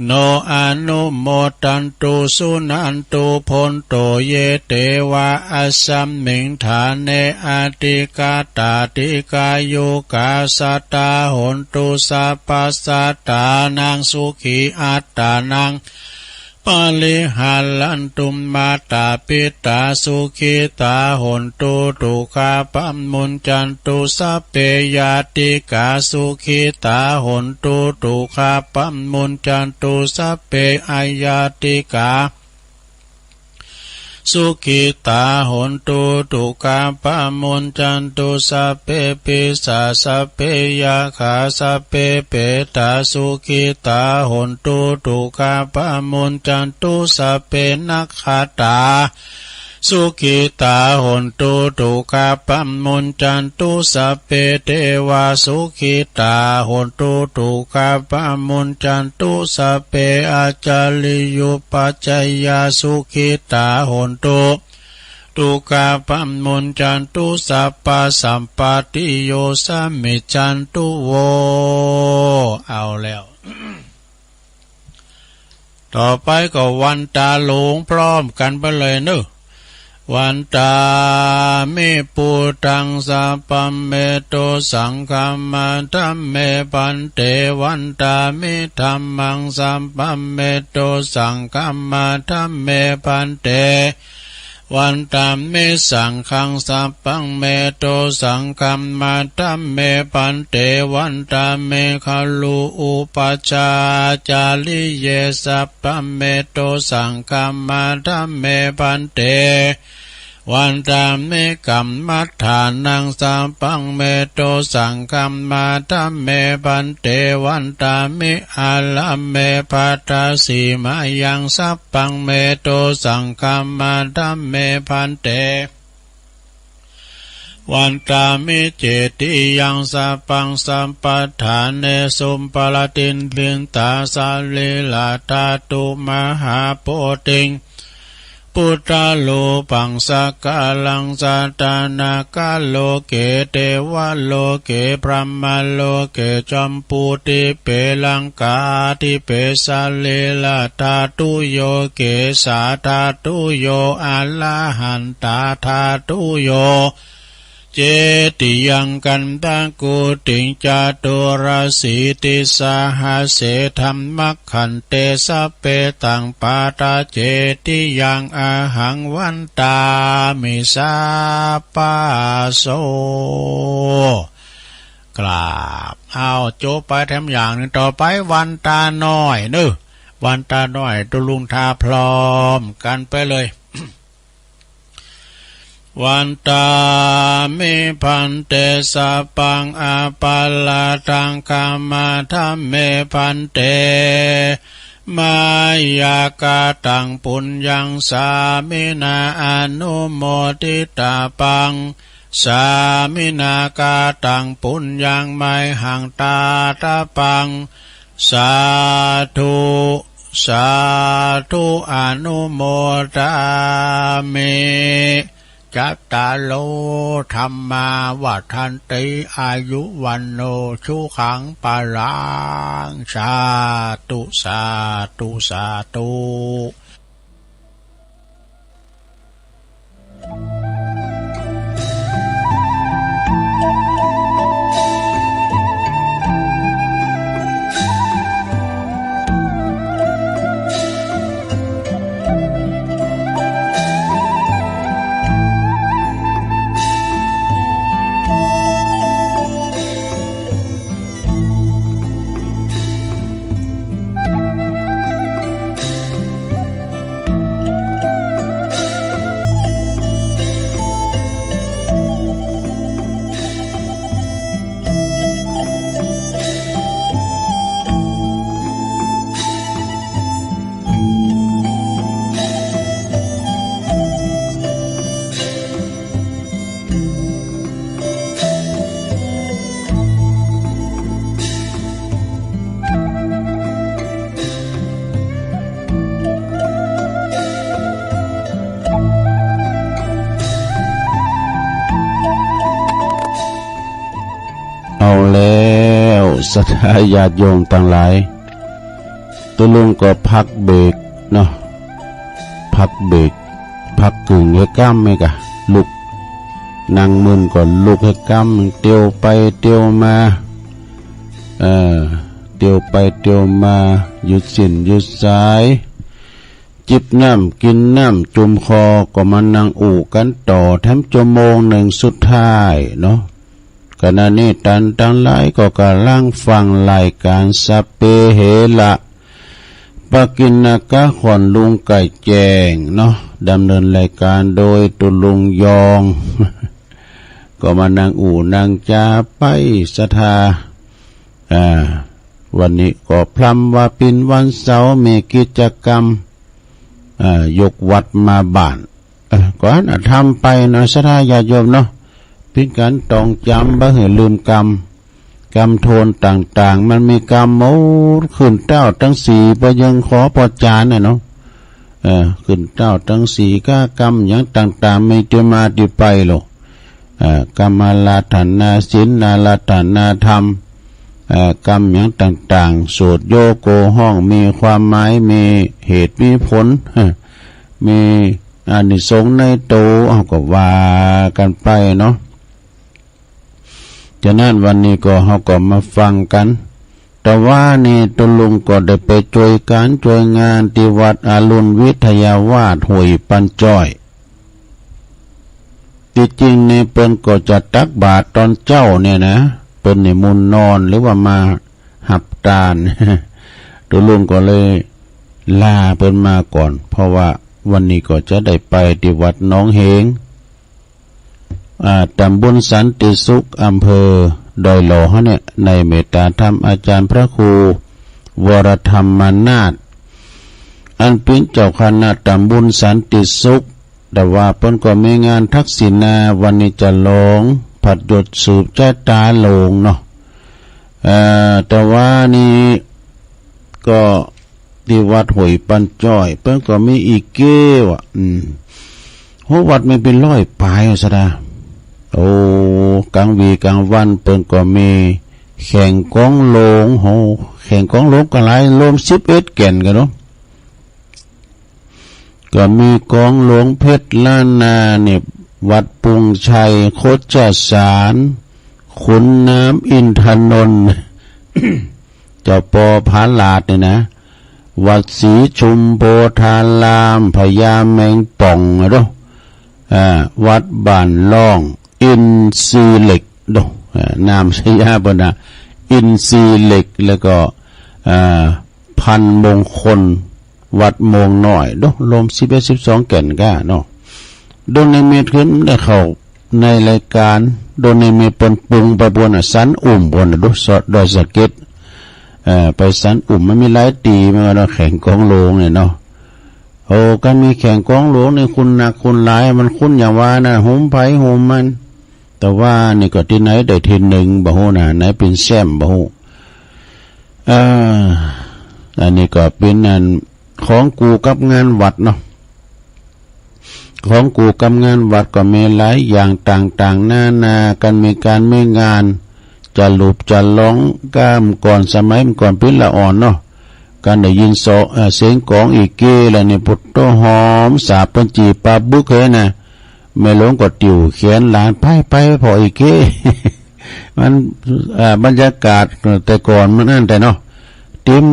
โน อนุโมทันตุ สุนันตุ โภนโต เย เตวะ อัสสมิง ฐาเน อธิกาตา ติกายุกา สัตตา โหนตุ สัพพะ สัตตานัง สุขี อัตตานัง ปะริหารันตุ มาตา ปิตา สุขิตา โหนตุ ตุกขา ปะมุญจันตุ สัพเพ ญาติกา สุขิตา โหนตุ ตุกขา ปะมุญจันตุ สัพเพ อญาติกา สุขิตา โหนตุ ตุกขา ปะมุญจันตุ สัพเพ ปิศาจ สัพเพ ยักขา สัพเพ เปตา สุขิตา โหนตุ ตุกขา ปะมุญจันตุ สัพเพ นักขัตตา สุขิตา โหนตุ ตุกขา ปะมุญจันตุ สัพเพ เตวา สุขิตา โหนตุ ตุกขา ปะมุญจันตุ สัพเพ อัจจริยุปัจจยา สุขิตา โหนตุ ตุกขา ปะมุญจันตุ สัพพะ สัมปะติโย สะมิจฉันตุ โว เอาแล้ว ต่อไปก็วันตาหลวงพร้อมกั๋นไปเลยเนาะ วันตามิ พุทธัง สัพพะเมโต สังฆัมมา ธัมเม ภันเต วันตามิ ธัมมัง สัพพะเมโต สังฆัมมา ธัมเม ภันเต วันตามิ สังฆัง สัพพะเมโต สังฆัมมา ธัมเม ภันเต วันตามิ ขะลุ อุปัชฌาจาริเย สัพพะเมโต สังฆัมมา ธัมเม ภันเต วันตามิ กัมมัฏฐานัง สัพพะเมโต สังฆัมมา ธัมเม ภันเต วันตามิ อารัมเม ภัตตาสีมายัง สัพพะเมโต สังฆัมมา ธัมเม ภันเต วันตามิ เจติยัง สัพพัง สัพพัฏฐาเนสุ ปะระติฏฐิตา สะรีระธาตุ มหาโพธิงค์ พุทธารูปัง สักการัง สะทานะ กะโลเก เตวะโลเก พรหมโลเก จัมปูทิเป ลังกาทิเป สะรีระธาตุโย เกสาธาตุโย อะระหันตาธาตุโย เจติยัง คันธะกูติง จตุรสีติสหัสเส ธัมมะขันเต สัพเพตัง ปะทะเจติยัง อะหัง วันตามิ สัพพะโส กราบ เอา จบไปแถมอย่างนึ่ง ต่อไปวันตาน้อยเนาะ วันตาน้อย ตุ๊ลุงทาพร้อมกั๋นไปเลย วันตามิ ภันเต สัพพัง อะปะราธัง ขะมา ธัมเม ภันเต มะยะ กะตัง ปุญญัง สามินา อะนุโมทิตาปัง สามินา กะตัง ปุญญัง มะหัง ตาตะปัง สาธุ สาธุ อะนุโมทามิ จ จัตตาโร ธัมมา วัฑฒันติ อายุ วัณโณ สุขัง พลัง สาธุ สาธุ สาธุ เอาแล้ว ศรัทธาญาติโยมตังหลาย ตุ๊ลุงก็พักเบรกเนาะ พักเบรก พักกึ่งเฮยก้ำเฮยก่า ลุก นั่งมึนก็ลุกเฮยก้ำ เตียวไปเตียวมา เออ เตียวไปเตียวมา ยืดเส้นยืดสาย จิบน้ำกิ๋นน้ำจุ่มคอ ก็มานั่งอู้กั๋นต่อแถมจั่วโมงนึ่งสุดท้ายเนาะ ขณะนี้ต้านตังหลายก็ก่ำลังฟังรายก๋านสัพเพเหระ ปกิณณกะ ของลุงไก่แจ้งเนาะ ดำเนินรายก๋านโดยตุ๊ลุงยอง ก็มานั่งอู้นั่งจ๋าไป ศรัทธา อ่า วันนี้ก็พร่ำว่าเป๋นวันเสาร์ มีกิจกรรม อ่า ยกวัดมาบ้าน เออ ก็อั้นน่ะทำไปเนาะ ศรัทธาญาติโยมเนาะ เป๋นก๋านต้องจ๋ำ บ่หื้อลืมกำ กำโทนต่างๆ มันมีกำหมด ขึ้นเต้าตังสี่ ปะยังขอปอจานน่ะเนาะ เออ ขึ้นเต้าตังสี่ ก้ากำหยังต่างๆ มีตี้มาตี้ไปโลก เอ่อ กำอาราธนาศีล อาราธนาธรรม เอ่อ กำหยังต่างๆ สวดโยโกฮ้อง มีความหมาย มีเหตุมีผล มีอานิสงส์ในโต เฮาก็ว่ากั๋นไปเนาะ ฉะนั้นวันนี้ก็เฮาก็มาฟังกั๋น แต่ว่านี่ตุ๊ลุงก็ได้ไปจ้วยก๋านจ้วยงานตี้วัดอรุณวิทยาวาสห้วยปันจ้อย ตี้จริงนี่เปิ้นก็จะตักบาตรต๋อนเจ๊าเนี่ยนะ เปิ้นนิมนต์นอนหรือว่ามาฮับตาน ตุ๊ลุงก็เลยลาเปิ้นมาก่อน เพราะว่าวันนี้ก็จะได้ไปตี้วัดหนองเหง อ่า ต๋ำบลสันติสุข อำเภอดอยหล่อเฮาเนี่ย ในเมตตาธรรมอาจ๋ารย์พระครูวรธรรมนาถ อันเป๋นเจ้าคณะต๋ำบลสันติสุข แต่ว่าเปิ้นก็มีงานทักษิณา วันนี้จะลองผัดหยดสืบจะต๋าหลงเนาะ เอ่อ แต่ว่านี่ก็ ตี้วัดห้วยปันจ้อย เปิ้นก็มีอีเก้วอะ อืม โห วัดมีเป๋นร้อยป๋ายอะ ศรัทธา โอ้ ก๋างวี๋ก๋างวันเปิ้นก็มีแข่งกองหลง โห แข่งกองหลงก็หลาย รวมสิบเอ็ดแก่นกั๋นเนาะ ก็มีกองหลงเพชรล้านนาเนี่ย วัดปุงชัย โคจสาร ขุนน้ำอินทนนท์ เจ้าปอผาลาดเนี่ยนะ วัดศรีชุมโพธาราม พญาแมงป่องอะโด อ่า วัดบ้านล่อง อินทรีเหล็กโด อ่า นามสยาเปิ้นนะ อินทรีเหล็ก แล้วก็ อ่า พันมงคล วัดโมงน้อยโด รวมสิบเอ็ด สิบสองแก่นก้าเนาะ โดนนิมิตขึ้นได้เข้าในรายก๋าน โดนนิมิตเปิ้นปรุงไปปู๊นน่ะ สันอุ่มปู๊นน่ะ โด ดอยสะเก็ด เอ่อ ไปสันอุ่ม มันมีหลายตี้เหมือนกั๋นเนาะ แข่งกองหลงเนี่ยเนาะ โอ้ ก๋านมีแข่งกองหลงนี่คนนักคนหลาย มันคนอย่างว่าน่ะ หุมใผหุมมัน แต่ว่านี่ก็ตี้ไหนได้ตี้หนึ่งบ่ฮู้นะ ไหนเป๋นแชมป์บ่ฮู้ เอ่อ อันนี้ก็เป๋นอันของกู่กับงานวัดเนาะ ของกู่กำงานวัดก็มีหลายอย่างต่างๆ นานา กั๋นมีก๋านมีงาน จะหลุบจะลอง ก้าเมื่อก่อน สมัยเมื่อก่อนปิ้นละอ่อนเนาะ กั๋นได้ยินเสาะ เอ่อ เสียงก๋องอี่เก้แล้วนี่ ปุโตหอมสาบเปิ้นจี่ปาบึกเลยนะ แม่หลวงก็ติวแขนหลาน ไปๆ ผ่ออี่เก้ มัน เอ่อ บรรยากาศแต่ก่อนมันอั้นแต่เนาะ ติม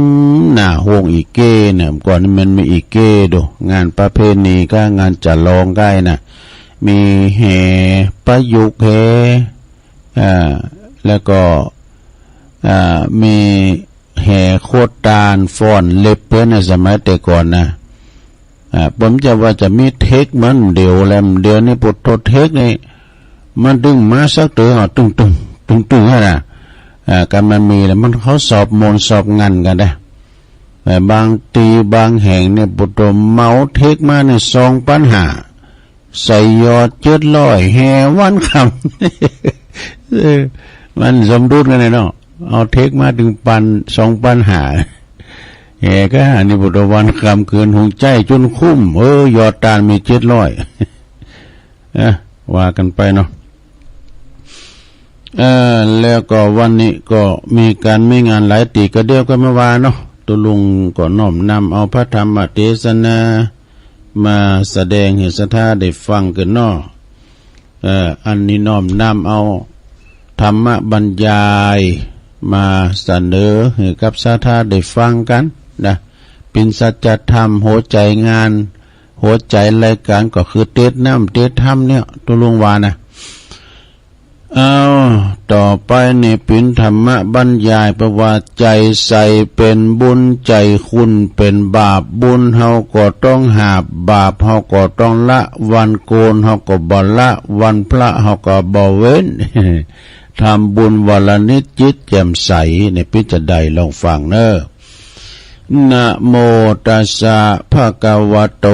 หน้าโฮงอี่เก้เนี่ย ก่อนนี่มันมีอี่เก้ดู งานประเพณีก้างานจะลองก้ายนะ มีแห่ประยุกต์แห่ อ่า แล้วก็ อ่า มีแห่โคตานฟ้อนเล็บเปิ้นนะ สมัยแต่ก่อนนะ อ่า ผมจะว่าจะมีเทคเหมือนเดี๋ยวแล เดี๋ยวนี้ปุโตเทคนี่ มันตึงมาสักเตื้อ ตึงตึงตึงตึงหั้นนะ อ่า กั๋นมันมีแล้ว มันเขาสอบมนต์สอบงันกั๋นได้ แต่บางตี้บางแห่งเนี่ย ปุโตเหมาเทคมาเนี่ย สองปันห้า ใส่ยอดเจ็ดร้อย แห่วันค่ำ เออ มันสมดุลกั๋นเลยเนาะ เอาเทคมาตึงปัน สองปันห้า แห่ก้า นี่ปุโตวันค่ำคืน หุงใจ๊จุนคุ้ม เออ ยอดตานมีเจ็ดร้อย เออ ว่ากั๋นไปเนาะ เออ แล้วก็วันนี้ก็มีก๋านมีงานหลายตี้ ก็เดี๋ยวก็มาว่าเนาะ ตุ๊ลุงก็น้อมนำเอาพระธรรมเตสนามาแสดงหื้อศรัทธาได้ฟังกั๋นเนาะ เออ อันนี้น้อมนำเอาธรรมบรรยายมาเสนอหื้อกับศรัทธาได้ฟังกั๋นนะ เป๋นสัจธรรม หัวใจ๋งาน หัวใจ๋รายก๋านก็คือเตสน้ำเตสธรรมเนี่ย ตุ๊ลุงว่านะ เอา ต่อไปนี่เป๋นธรรมบรรยาย เปิ้นว่า ใจ๋ใสเป๋นบุญ ใจ๋ขุ่นเป๋นบาป บุญเฮาก็ต้องหาบ บาปเฮาก็ต้องละ วันโกนเฮาก็บ่ละ วันพระเฮาก็บ่เว้น ทำบุญวันละนิดจิตแจ่มใส นี่เป๋นจาใด ลองฟังเน่อ นะโมตัสสะ ภะคะวะโต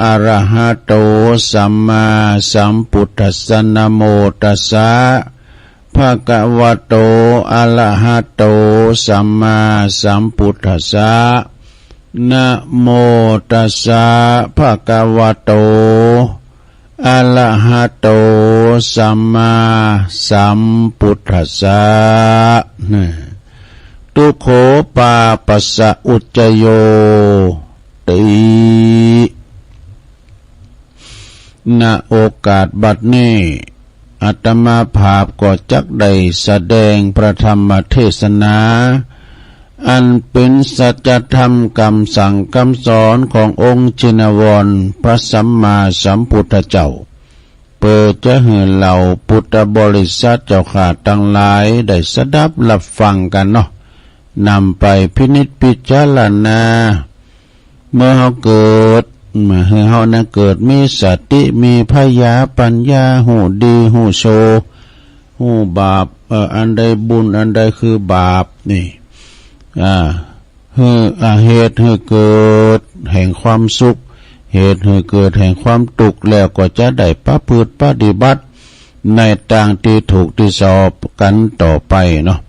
อะระหะโต สัมมาสัมพุทธัสสะ นะโมตัสสะ ภะคะวะโต อะระหะโต สัมมาสัมพุทธัสสะ นะโมตัสสะ ภะคะวะโต อะระหะโต สัมมาสัมพุทธัสสะ นะ ทุกโข ปาปัสสะ อุจจโย ติ ณ โอกาสบัดนี้ อาตมาภาพก็จักได้แสดงพระธรรมเทศนา อันเป๋นสัจธรรมกำสั่งกำสอนขององค์ชินวรพระสัมมาสัมพุทธเจ้า เปื้อจะหื้อเหล่าปุทธบริษัทเจ้าข้าตังหลายได้สดับฮับฟังกั๋นเนาะ นำไปพินิจพิจารณา เมื่อเฮาเกิด เมื่อหื้อเฮานั้นเกิดมีสติ มีผญาปั๋ญญา ฮู้ดีฮู้ชั่ว ฮู้บาป เอ่อ อันใดบุญ อันใดคือบาป นี่ อ่า หื้อ อ่า เหตุหื้อเกิดแห่งความสุข เหตุหื้อเกิดแห่งความตุ๊กข์ แล้วก็จะได้ประพฤติปฏิบัติในตางตี้ถูกตี้ชอบกั๋นต่อไปเนาะ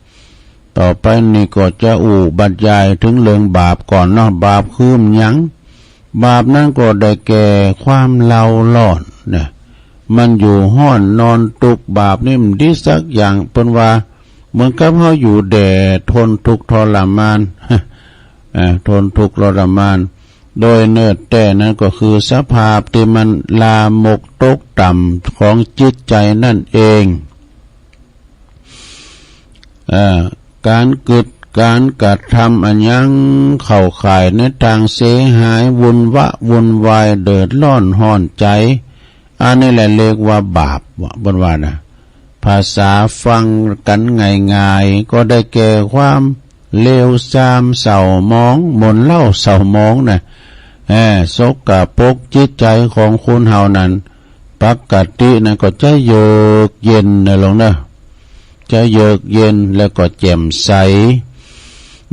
ต่อไปนี้ก็จะอู้บรรยายเถิงเรื่องบาปก่อนเนาะ บาปคือหยัง บาปนั้นก็ได้แก่ความเร่าร้อนนะ มันอยู่ฮ้อนนอนตุ๊กข์ บาปนี่มันดีสักอย่าง เปิ้นว่าเหมือนกับเฮาอยู่แดด ทนทุกข์ทรมาน อ่า ทนทุกข์ทรมาน โดยเนิดแต๊นั้นก็คือสภาพตี้มันลามกตกต่ำของจิตใจ๋นั่นเอง เอ่อ ก๋านกึดก๋านกระทำอะหยังเข้าข่ายในตางเสียหาย วุ่นวะวุ่นวาย เดือดร้อนฮ้อนใจ๋ อันนี้แหละเรียกว่าบาป เปิ้นว่านะ ภาษาฟังกั๋นง่ายๆ ก็ได้แก่ความเลวทรามเศร้าหมอง หม่นเศร้าเศร้าหมองนะ เออ สกปรก จิตใจ๋ของคนเฮานั้น ปกตินั้นก็จะเยือกเย็นนะหลวงนะ จะเยือกเย็นแล้วก็แจ่มใส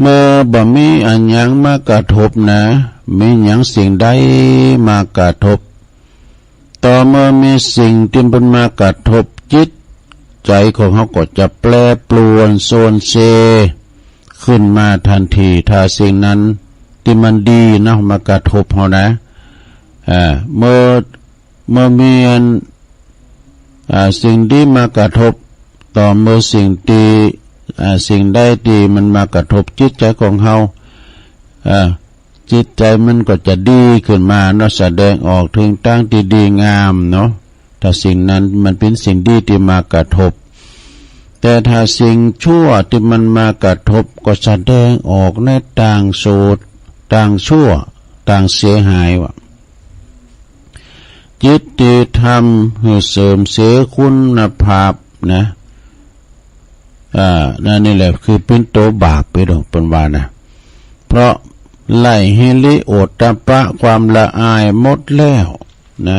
เมื่อบ่มีอะหยังมากระทบนะ มีหยังสิ่งใดมากระทบ ต่อเมื่อมีสิ่งตี้เปิ้นมากระทบจิตใจ๋ของเฮาก็จะแปรปรวนโซนเซขึ้นมาตันที ถ้าสิ่งนั้นตี้มันดีเนาะมากระทบเฮานะ อ่า เมื่อ เมื่อมีอัน อ่า สิ่งดีมากระทบ ต่อเมื่อสิ่งดี อ่า สิ่งใดตี้มันมากระทบจิตใจ๋ของเฮา อ่า จิตใจ๋มันก็จะดีขึ้นมาเนาะ แสดงออกเถิงตางตี้ดีงามเนาะ ถ้าสิ่งนั้นมันเป๋นสิ่งดีตี้มากระทบ แต่ถ้าสิ่งชั่วตี้มันมากระทบก็แสดงออกในตางโสด ตางชั่ว ตางเสียหายว่า จิตตี้ทำหื้อเสื่อมเสียคุณภาพนะ อ่า นั่นนี่แหละคือเป๋นตั๋วบาปไปดอก เปิ้นว่านะ เพราะไร้หิริโอตตัปปะความละอายหมดแล้วนะ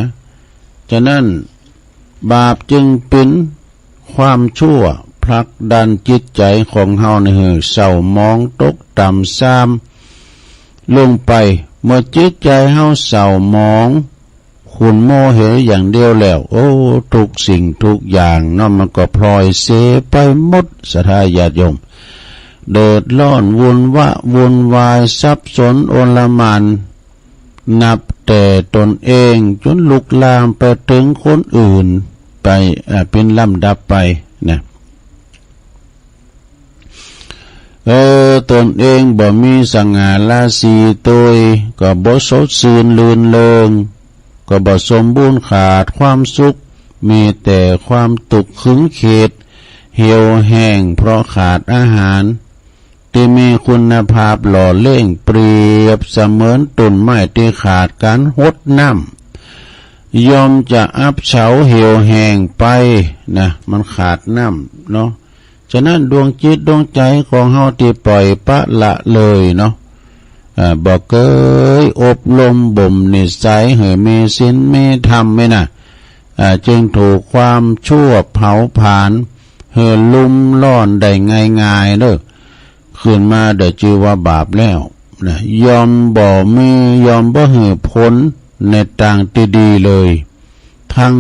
ฉะนั้นบาปจึงเป๋นความชั่วผลักดันจิตใจ๋ของเฮานี่หื้อเศร้าหมองตกต่ำทรามลงไป เมื่อจิตใจ๋เฮาเศร้าหมอง ขุ่นมัวเหวอย่างเดียวแล้ว โอ้ ทุกสิ่งทุกอย่างเนาะ มันก็พลอยเสไปหมด ศรัทธาญาติโยม เดือดร้อนวุ่นวะวุ่นวาย สับสนโอลหม่าน นับแต่ตนเองจ๋นลุกลามไปเถิงคนอื่นไป อ่า เป๋นลำดับไปนะ เออ ตนเองบ่มีสง่าราศีตวย ก็บ่สดชื่นรื่นเริง ก็บ่สมบูรณ์ ขาดความสุข มีแต่ความตุ๊กข์ขึงเข็ญ เหี่ยวแห้งเพราะขาดอาหารตี้มีคุณภาพหล่อเลี้ยง เปรียบเสมือนต้นไม้ตี้ขาดก๋านฮดน้ำ ย่อมจะอับเฉาเหี่ยวแห้งไปนะ มันขาดน้ำเนาะ ฉะนั้นดวงจิตดวงใจ๋ของเฮาตี้ปล่อยปละละเลยเนาะ อ่า บ่เกยอบรมบ่มนิสัยหื้อมีศีลมีธรรมไว้นะ อ่า จึงถูกความชั่วเผาผลาญหื้อลุ่มร้อนได้ง่ายๆ เน่อ ขึ้นมาได้จื้อว่าบาปแล้วนะ ย่อมบ่มี ย่อมบ่หื้อผลในตางตี้ดีเลย ตึง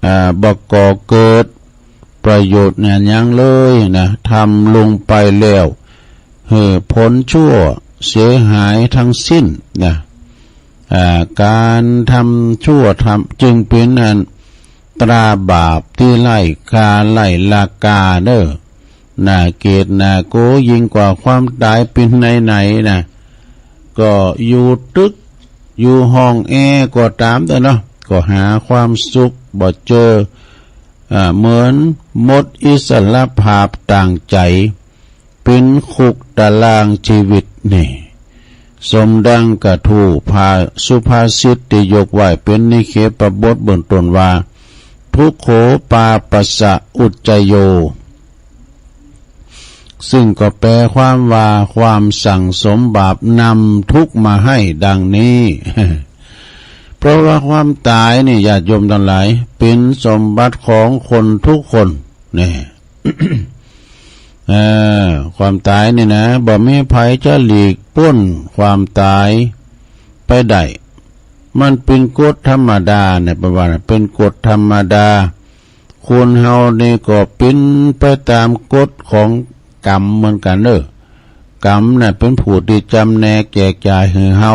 อ่า บ่ก่อเกิดประโยชน์อะหยังเลยนะ ทำลงไปแล้วหื้อผลชั่วเสียหายตึงสิ้นนะ อ่า ก๋านทำชั่วทำ จึงเป๋นอันตราบาปตี้ไร้ค่าไร้ราคาเน่อ น่าเกลียดน่ากลัวยิ่งกว่าความต๋ายเป๋นไหนๆ นะ ก็อยู่ตึก อยู่ห้องแอร์ก็ต๋ามเต๊อะเนาะ ก็หาความสุขบ่เจอ อ่า เหมือนหมดอิสรภาพตางใจ๋ เป๋นคุกตารางชีวิตนี่ สมดังกะทู่ภา สุภาษิตตี้ยกไว้เป๋นนิเคปบทเบื้องต้นว่า ทุกโขปาปัสสะอุจจโย ซึ่งก็แปลความว่าความสั่งสมบาปนำทุกข์มาให้ดังนี้ เพราะว่าความต๋ายนี่ ญาติโยมตังหลาย เป๋นสมบัติของคนทุกคน แน่ เออ ความต๋ายนี่นะ บ่มีใผจะหลีกป๊นความต๋ายไปได้ มันเป๋นกฎธรรมดาเนี่ย เปิ้นว่านะ เป๋นกฎธรรมดา คนเฮานี่ก็เป๋นไปต๋ามกฎของกรรมเหมือนกั๋นเน่อ กรรมน่ะเป๋นผู้ตี้จำแนกแจกจ่ายหื้อเฮา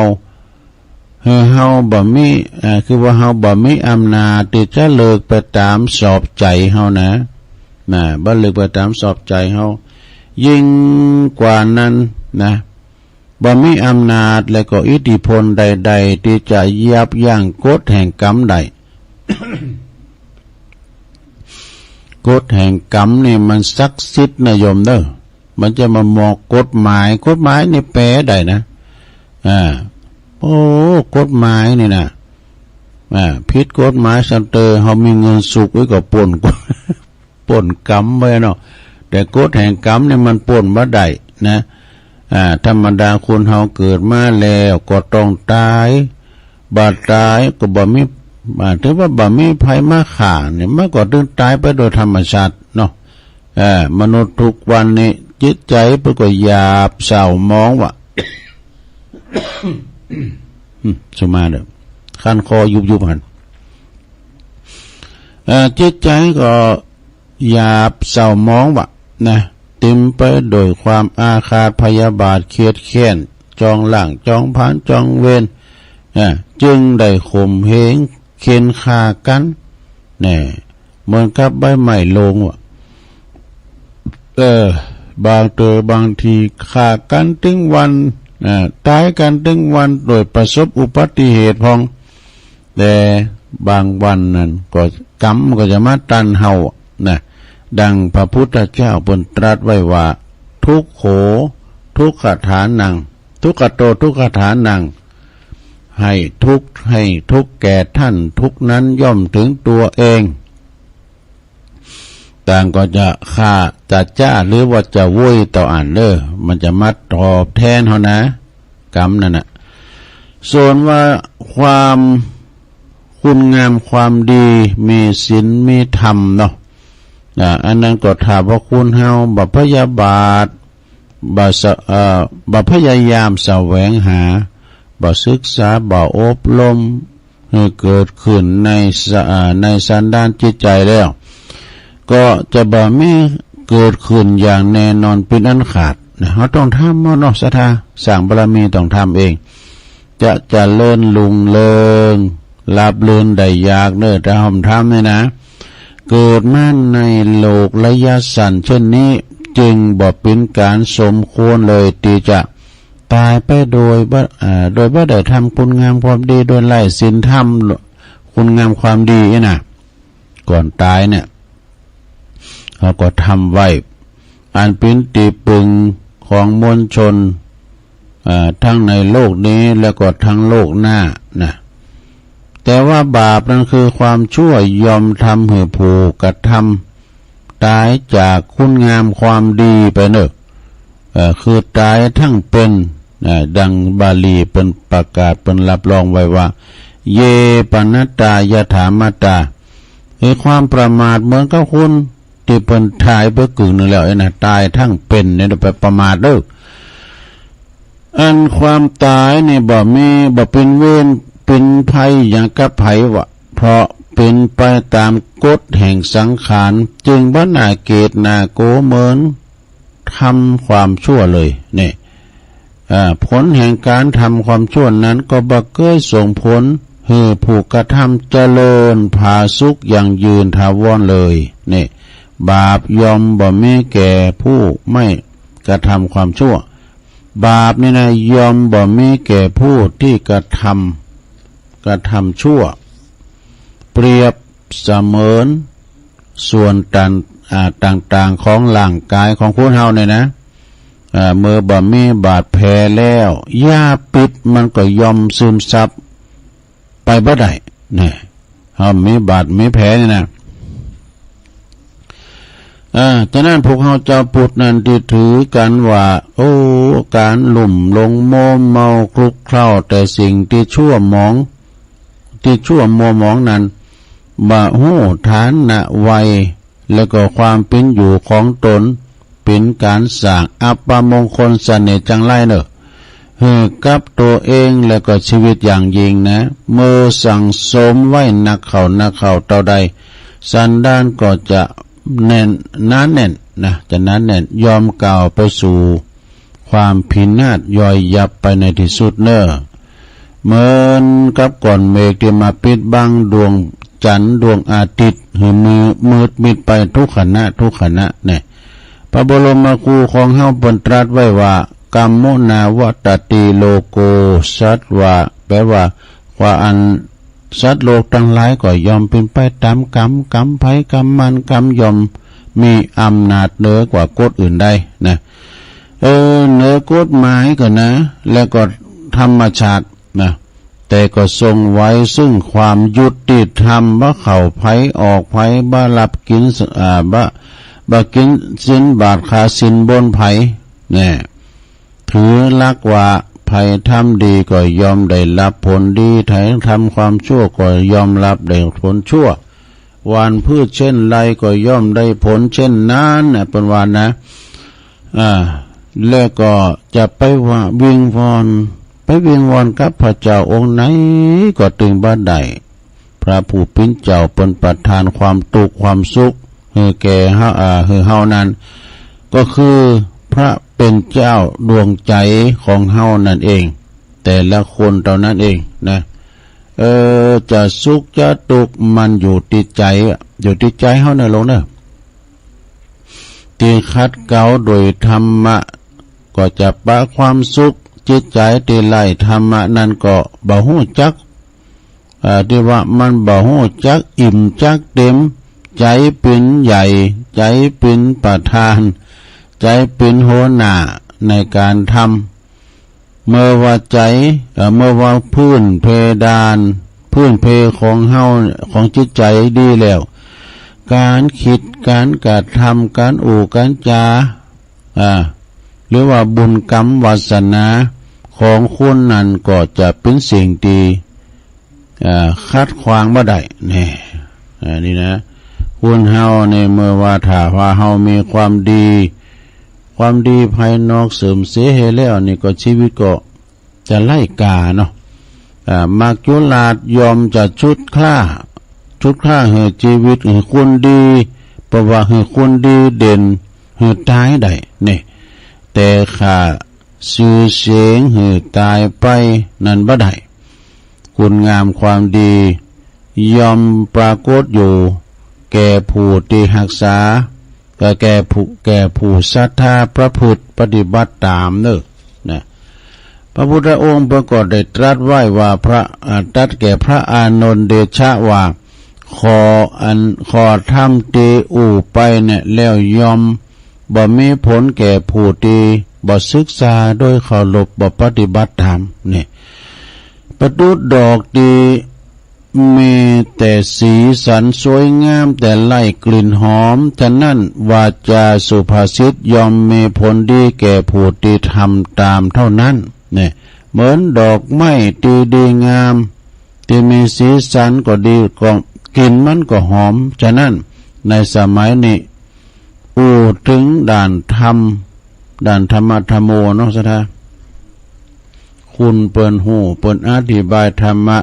หื้อเฮาบ่มี อ่า คือว่าเฮาบ่มีอำนาจตี้จะเลือกไปต๋ามชอบใจ๋เฮานะ นะ บ่เลือกไปต๋ามชอบใจ๋เฮา ยิ่งกว่านั้นนะ บ่มีอำนาจและก็อิทธิพลใดๆ ตี้จะยับยั้งกฎแห่งกรรมได้ กฎแห่งกรรมนี่มันศักดิ์สิทธิ์นะโยมเน่อ มันจะมามองกฎหมาย กฎหมายนี่แปลได้นะ อ่า โอ้ กฎหมายนี่นะ อ่า ผิดกฎหมายสันเตอ เฮามีเงินสุกไว้ก็ป๊น ป๊นกรรมไว้เนาะ แต่กฎแห่งกรรมนี่มันป๊นบ่ได้นะ อ่า ธรรมดาคนเฮาเกิดมาแล้วก็ต้องต๋าย บ่ต๋ายก็บ่มี อ่า ถือว่าบ่มีใผมาฆ่าเนี่ย มันก็ตึงต๋ายไปโดยธรรมชาติเนาะ เออ มนุษย์ทุกวันนี้จิตใจ๋เปิ้นก็หยาบเศร้าหมองว่ะ อืม สุมาเด้อ คันคอยุบๆ หั่น เอ่อ จิตใจ๋ก็หยาบเศร้าหมองว่ะนะ เต๋มไปโดยความอาฆาตพยาบาท เคียดแค้น จองล้าง จองผลาญ จองเวร อ่า จึงได้ข่มเหง เฆ็นฆ่ากั๋น แน่ เหมือนกับใบไม้หล่นว่ะ เออ บางเตื้อบางทีฆ่ากั๋นตึงวัน อ่า ต๋ายกั๋นตึงวัน โดยประสบอุบัติเหตุพ่อง แต่บางวันนั้นก็กรรมก็จะมาตันเฮานะ ดังพระพุทธเจ้าเปิ้นตรัสไว้ว่า ทุกโข ทุกขฐานัง ทุกขโต ทุกขฐานัง ให้ทุกข์ ให้ทุกข์แก่ท่าน ทุกข์นั้นย่อมถึงตัวเอง ต่างก็จะฆ่า จะจ้า หรือว่าจะโวยต่ออันเด้อ มันจะมาตอบแทนเฮานะ กรรมนั่นน่ะ ส่วนว่าความ คุณงามความดี มีศีลมีธรรมเนาะ อ่า อันนั้นก็ถ้าว่าคนเฮาบ่พยาบาท บ่สะ เอ่อ บ่พยายามแสวงหา บ่ศึกษา บ่อบรม หื้อเกิดขึ้นในสะ อ่า ในสันดานจิตใจ๋แล้ว ก็จะบ่มีเกิดขึ้นอย่างแน่นอนเป๋นอันขาดนะ เฮาต้องทำเอาเนาะ ศรัทธา สร้างบารมีต้องทำเอง จะเจริญรุ่งเรือง ราบรื่นได้ยากเน่อ ถ้าเฮาบ่ทำนี่นะ เกิดมาในโลกระยะสั้นเช่นนี้ จึงบ่เป๋นก๋านสมควรเลยตี้จะต๋ายไปโดยบ่ อ่า โดยบ่ได้ทำคุณงามความดี โดยไร้ศีลธรรม คุณงามความดีนี่นะ ก่อนต๋ายเนี่ย เฮาก็ทำไว้ อันเป๋นตี้ปึงของมวลชน อ่า ทั้งในโลกนี้แล้วก็ทั้งโลกหน้านะ แต่ว่าบาปนั้นคือความชั่ว ย่อมทำหื้อผู้กระทำต๋ายจากคุณงามความดีไปเน่อ เอ่อ คือต๋ายทั้งเป๋น อ่า ดังบาลีเปิ้นประกาศ เปิ้นรับรองไว้ว่า เย ปณาตา ยถามาตา คือความประมาทเหมือนกับคนตี้เปิ้นต๋ายไปกึ่งหนึ่งแล้วนี่นะ ต๋ายทั้งเป๋นเนี่ย ไปประมาทเน่อ อันความต๋ายนี่บ่มี บ่เป๋นเวรเป๋นภัยหยังกับใผวะ เพราะเป๋นไปต๋ามกฎแห่งสังขาร จึงบ่น่าเกลียดหน้ากั๋วเหมือนทำความชั่วเลย นี่ อ่า ผลแห่งก๋านทำความชั่วนั้นก็บ่เกยส่งผลหื้อผู้กระทำเจริญผาสุกยั่งยืนถาวรเลย นี่ บาปย่อมบ่มีแก่ผู้ไม่กระทำความชั่ว บาปนี่นะ ย่อมบ่มีแก่ผู้ตี้กระทำ กระทำชั่ว เปรียบเสมือนส่วนต่าง อ่า ต่างๆ ของร่างก๋ายของคนเฮาเนี่ยนะ อ่า เมื่อบ่มีบาดแผลแล้ว ยาพิษมันก็ย่อมซึมซับไปบ่ได้ นี่ เฮามีบาดมีแผลนี่นะ อ่า ฉะนั้นพวกเฮาจาวพุทธนั้นตี้ถือกั๋นว่า โอ้ ก๋านลุ่มหลงมัวเมาคลุกเคล้าแต่สิ่งตี้ชั่วหมอง ตี้ชั่วมัวหมองนั้น บ่ฮู้ฐานะวัย แล้วก็ความเป๋นอยู่ของต๋น เป๋นก๋านสร้างอัปมงคลเสน่ห์จังไรเน่อ หื้อกับตั๋วเองแล้วก็ชีวิตอย่างยิ่งนะ เมื่อสั่งสมไว้นักเข้านักเข้าเต้าใด สันดานก็จะแน่น หนาแน่นนะ จะหนาแน่น ย่อมก้าวไปสู่ความพินาศย่อยยับไปในตี้สุดเน่อ เหมือนกับก้อนเมฆตี้มาปิดบังดวงจันทร์ดวงอาทิตย์หื้อมืด มืดมิดไปทุกขณะทุกขณะ นี่ พระบรมครูของเฮาเปิ้นตรัสไว้ว่า กัมมุนาวัตตติโลโก สัตว์ว่า แปลว่า ว่าอันสัตว์โลกตังหลายก็ย่อมเป๋นไปต๋ามกรรม กรรมใผกรรมมัน กรรมย่อมมีอำนาจเหนือกว่ากฎอื่นได้นะ เออ เหนือกฎหมายก็นะ แล้วก็ธรรมชาตินะ แต่ก็ทรงไว้ซึ่งความยุติธรรม บ่เข้าใผออกใผ บ่ลักกิ๋น อ่า บ่ บ่กิ๋นศีลบาตรขาดศีลบนใผ แน่ ถือหลักว่าใผทำดีก็ย่อมได้รับผลดี ใผทำความชั่วก็ย่อมรับได้ผลชั่ว หว่านพืชเช่นใดก็ย่อมได้ผลเช่นนั้นน่ะ เปิ้นว่านะ อ่า แล้วก็จะไปว่าวิงวอน ไปวิงวอนกับพระเจ้าองค์ไหนก็ตึงบ่ได้ พระผู้เป๋นเจ้าเปิ้นประทานความตุ๊กข์ความสุขหื้อแก่เฮา อ่า หื้อเฮานั้น ก็คือพระเป๋นเจ้าดวงใจ๋ของเฮานั่นเอง แต่ละคนเต้านั้นเองนะ เออ จะสุขจะตุ๊กข์ มันอยู่ตี้ใจ๋อะ อยู่ตี้ใจ๋เฮาเน่อลูกเน่อ ตี้ขัดเกลาโดยธรรมะ ก็จะปะความสุข จิตใจ๋ตี้ไร้ธรรมะนั้นก็บ่ฮู้จัก เอ่อ ตี้ว่ามันบ่ฮู้จักอิ่มจักเต็ม ใจ๋เป๋นใหญ่ ใจ๋เป๋นประธาน ใจ๋เป๋นหัวหน้าในก๋านทำ เมื่อว่าใจ๋ เอ่อ เมื่อว่าพื้นเพดาน พื้นเพของเฮา ของจิตใจ๋ดีแล้ว ก๋านกึ๊ด ก๋านกระทำ ก๋านอู้ ก๋านจ๋า อ่า หรือว่าบุญกรรมวาสนาของคนนั้นก็จะเป๋นสิ่งตี้ อ่า ขัดขวางบ่ได้ แน่ อ่า นี่นะ คนเฮาเนี่ย เมื่อว่าถ้าว่าเฮามีความดี ความดีภายนอกเสริมเสียหื้อแล้วนี่ก็ชีวิตก็จะไร้ค่าเนาะ อ่า มัจจุราชย่อมจะชุดคล้า ชุดคล้าหื้อชีวิตหื้อคนดี เพราะว่าหื้อคนดีเด่น หื้อต๋ายได้ นี่ แต่ข้า จื้อเสียงหื้อต๋ายไปนั้นบ่ได้ คุณงามความดีย่อมปรากฏอยู่แก่ผู้ตี้ฮักษา ก็แก่ผู้ แก่ผู้ศรัทธาประพฤติปฏิบัติต๋ามเน่อ นะ พระพุทธองค์เปิ้นก็ได้ตรัสไว้ว่าพระ อ่า ตรัสแก่พระอานนท์เดชะว่า ข้ออัน ข้อธรรมตี้อู้ไปเนี่ย แล้วย่อมบ่มีผลแก่ผู้ตี้บ่ศึกษาโดยเคารพ บ่ปฏิบัติต๋าม นี่ ประดุจดอกตี้มีแต่สีสันสวยงาม แต่ไร้กลิ่นหอม ฉะนั้นวาจาสุภาษิตย่อมมีผลดีแก่ผู้ตี้ทำต๋ามเท่านั้น นี่ เหมือนดอกไม้ตี้ดีงาม ตี้มีสีสันก็ดี ก็กลิ่นมันก็หอม ฉะนั้นในสมัยนี้ อู้เถิงด้านธรรม ด้านธรรมะธรรมโมเนาะ ศรัทธา คุณเปิ้นฮู้ เปิ้นอธิบายธรรมะ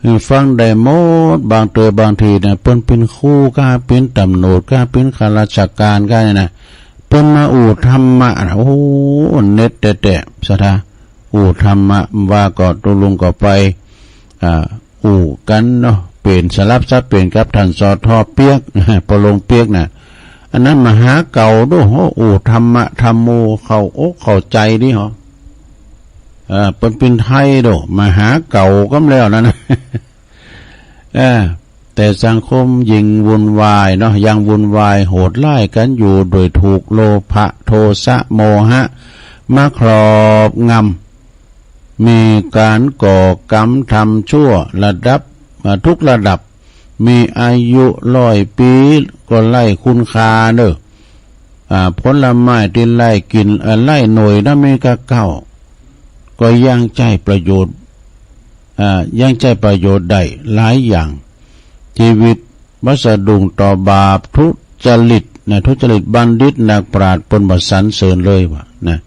หื้อฟังได้หมด บางเตื้อบางทีเนี่ย เปิ้นเป๋นครูก้า เป๋นตำรวจก้า เป๋นข้าราชก๋านก้าเนี่ยนะ เปิ้นมาอู้ธรรมะนะ โอ้โห เด็ดแต๊ๆ ศรัทธา อู้ธรรมะ ว่าก็ตุ๊ลุงก็ไป อ่า อู้กั๋นเนาะ เป๋นสลับสับเป๋นกับท่าน สอทอ เปียก ปอลงเปียกน่ะ อันนั้นมหาเก่าโด้ โอ้ อู้ธรรมะธรรมโม เข้าอกเข้าใจ๋ดีหรอ เออ เปิ้นเป๋นไทยโด้ มหาเก่าก้ำแล้วนั้น เออ แต่สังคมยิ่งวุ่นวายเนาะ ยังวุ่นวายโหดร้ายกั๋นอยู่ โดยถูกโลภะ โทสะ โมหะ มาครอบงำ มีก๋านก่อกรรมทำชั่วระดับ อ่า ทุกระดับ มีอายุร้อยปี๋ก็ไร้คุณค่าเน่อ อ่า ผลไม้ตี้ไร้กลิ่น เอ่อ ไร้หน่วยนะ มีก้าเก๊า ก็ยังใจ๊ประโยชน์ อ่า ยังใจ๊ประโยชน์ได้หลายอย่าง ชีวิตบ่สะดุ้งต่อบาป ทุจริตนะ ทุจริต บัณฑิตนักปราชญ์เปิ้นบ่สรรเสริญเลยว่านะ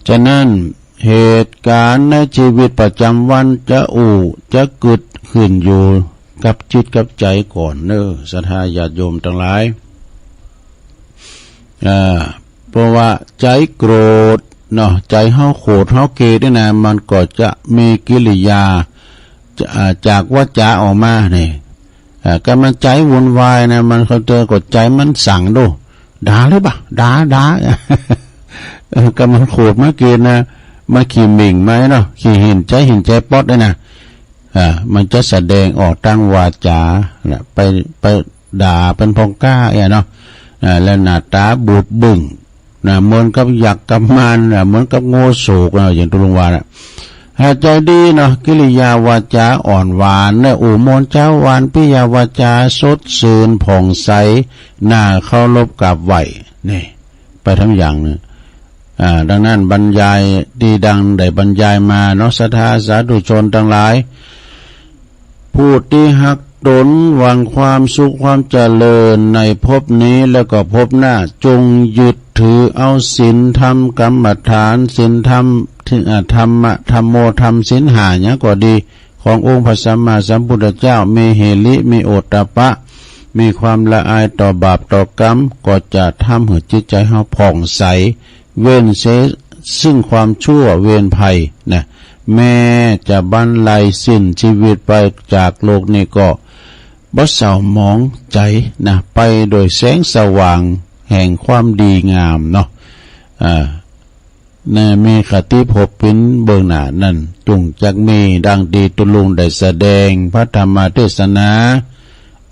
ฉะนั้นเหตุก๋ารณ์ในชีวิตประจ๋ำวันจะอู้ จะกึ๊ด ขึ้นอยู่กับจิตกับใจ๋ก่อนเน่อ ศรัทธาญาติโยมตังหลาย อ่า เพราะว่าใจ๋โกรธเนาะ ใจ๋เฮาโขดเฮาเกลียดนี่นะ มันก็จะมีกิริยา จะ อ่า จากวาจ๋าออกมานี่ อ่า ก็มันใจ๋วุ่นวายนะ มันเข้าใจ๋ก็ใจ๋มันสั่งโด้ ด่าเลยบ่ะ ด่า ด่า เออ ก็มันโขดมาเกลียดนะ มันขี้หมิ่งมาเนาะ ขี้หินใจ๋ หินใจ๋ป๊อดเลยนะ อ่า มันจะแสดงออกตางวาจ๋านะ ไป ไปด่าเปิ้นพ่องกล้าเอี้ยเนาะ อ่า แล้วหน้าต๋าบูดบึ้งนะ เหมือนกับยักษ์กับมารนะ เหมือนกับโง่โศกนะ อย่างตุ๊ลุงว่านะ หากใจ๋ดีเนาะ กิริยาวาจ๋าอ่อนหวานนะ อู้ม่วนเจ้าหวาน ปิยาวาจ๋าสดซื่นผ่องใส น่าเคารพกราบไหว้ นี่ ไปทั้งอย่างเน่อ อ่า ดังนั้นบรรยายตี้ดังได้บรรยายมาเนาะ ศรัทธาสาธุชนตังหลาย ผู้ตี้ฮักต๋นหวังความสุขความเจริญในภพนี้แล้วก็ภพหน้า จงยึดถือเอาศีลธรรมกรรมฐาน ศีลธรรม อ่า ธรรมะ ธัมโม ธรรมศีลห้าหยังก็ดี ขององค์พระสัมมาสัมพุทธเจ้า มีหิริ มีโอตตัปปะ มีความละอายต่อบาปต่อกรรม ก็จะทำหื้อจิตใจ๋เฮาผ่องใส เว้นเสียซึ่งความชั่วเวรภัยนะ แม้จะบั้นไลสิ้นจีวิตไปจากโลกนี้ก็บ่เศร้าหมองใจ๋นะ ไปโดยแสงสว่างแห่งความดีงามเนาะ อ่า ในมีคติภพเป๋นเบื้องหน้านั้น จุ่งจักมีดังตี้ตุ๊ลุงได้แสดงพระธรรมเทศนา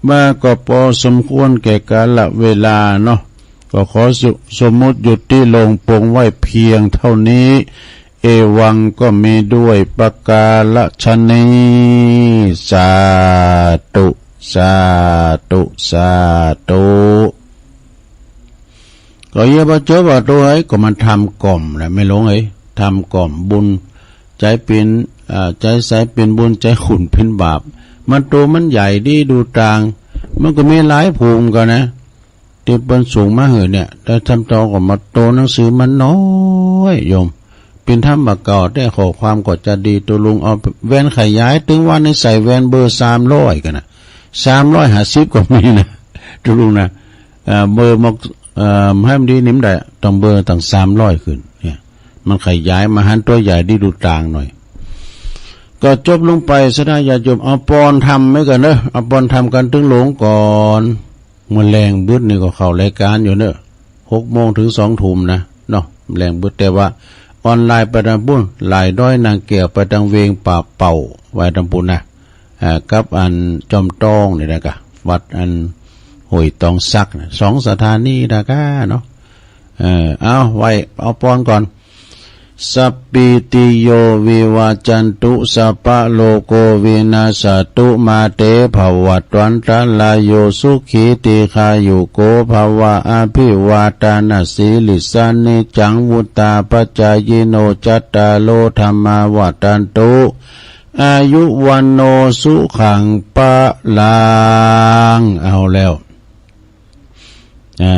มาก็ปอสมควรแก่กาลเวลาเนาะ ก็ขอส- สมมุติหยุดตี้ลงปงไว้เพียงเต้านี้ เอวังก็มีด้วยประการฉะนี้ สาธุ สาธุ สาธุ ก็เยียะบ่จบว่าโตไหน ก็มันทำก่อมแหละ แม่หลวงเอ๋ย ทำก่อมบุญ ใจ๋เป๋น อ่า ใจ๋ใสเป๋นบุญ ใจ๋ขุ่นเป๋นบาป มันโตมันใหญ่ดีดูต่าง มันก็มีหลายภูมิกั๋นนะ ตี้เปิ้นส่งมาหื้อเนี่ย แต่ทำตอก็มาโตหนังสือมันน้อยโยม เป๋นธรรมะเก่า แต่ข้อความก็จะดี ตุ๊ลุงเอาแว่นขยาย ตึงว่าในใส่แว่นเบอร์สามร้อยกั๋นนะ สามร้อยห้าสิบก็มีนะ ตุ๊ลุงนะ เอ่อ เบอร์มอก เอ่อ หื้อมันดีนี่มันได้ ต้องเบอร์ตั้งสามร้อยขึ้นเนี่ย มันขยายมาหันตั๋วใหญ่ดีดูต่างหน่อย ก็จบลงไป ศรัทธาญาติโยม เอาปอนธรรมไว้กั๋นเนาะ เอาปอนธรรมกั๋นตึงหลงก่อน เมื่อแลงบึดนี่ก็เข้ารายการอยู่เนาะ หกโมงเถิงสองทุ่มนะเนาะ แลงบึด แต่ว่าออนไลน์ไปตางปู้น หลายด้อยนางแก้ว ไปตางเวียงป่าเป่า ไปตางปู้นนะ อ่า กับอันจอมตองนี่นะกะ วัดอันห้วยตองสักนะ สองสถานีนะกะเนาะ เออ เอาไว้ เอาปอนก่อน สัปปีติโยวิวัจจันตุ สัพพะโรโควินัสสะตุ มาเตภวัตวันตะราโย สุขีตีฆายุโกภะวะ อะภิวาทะนะสีลิสสะ นิจจังวุฑฒาปะจายิโน จัตตาโรธัมมาวัฑฒันตุ อายุวัณโณสุขังพะลัง เอาแล้ว อ่า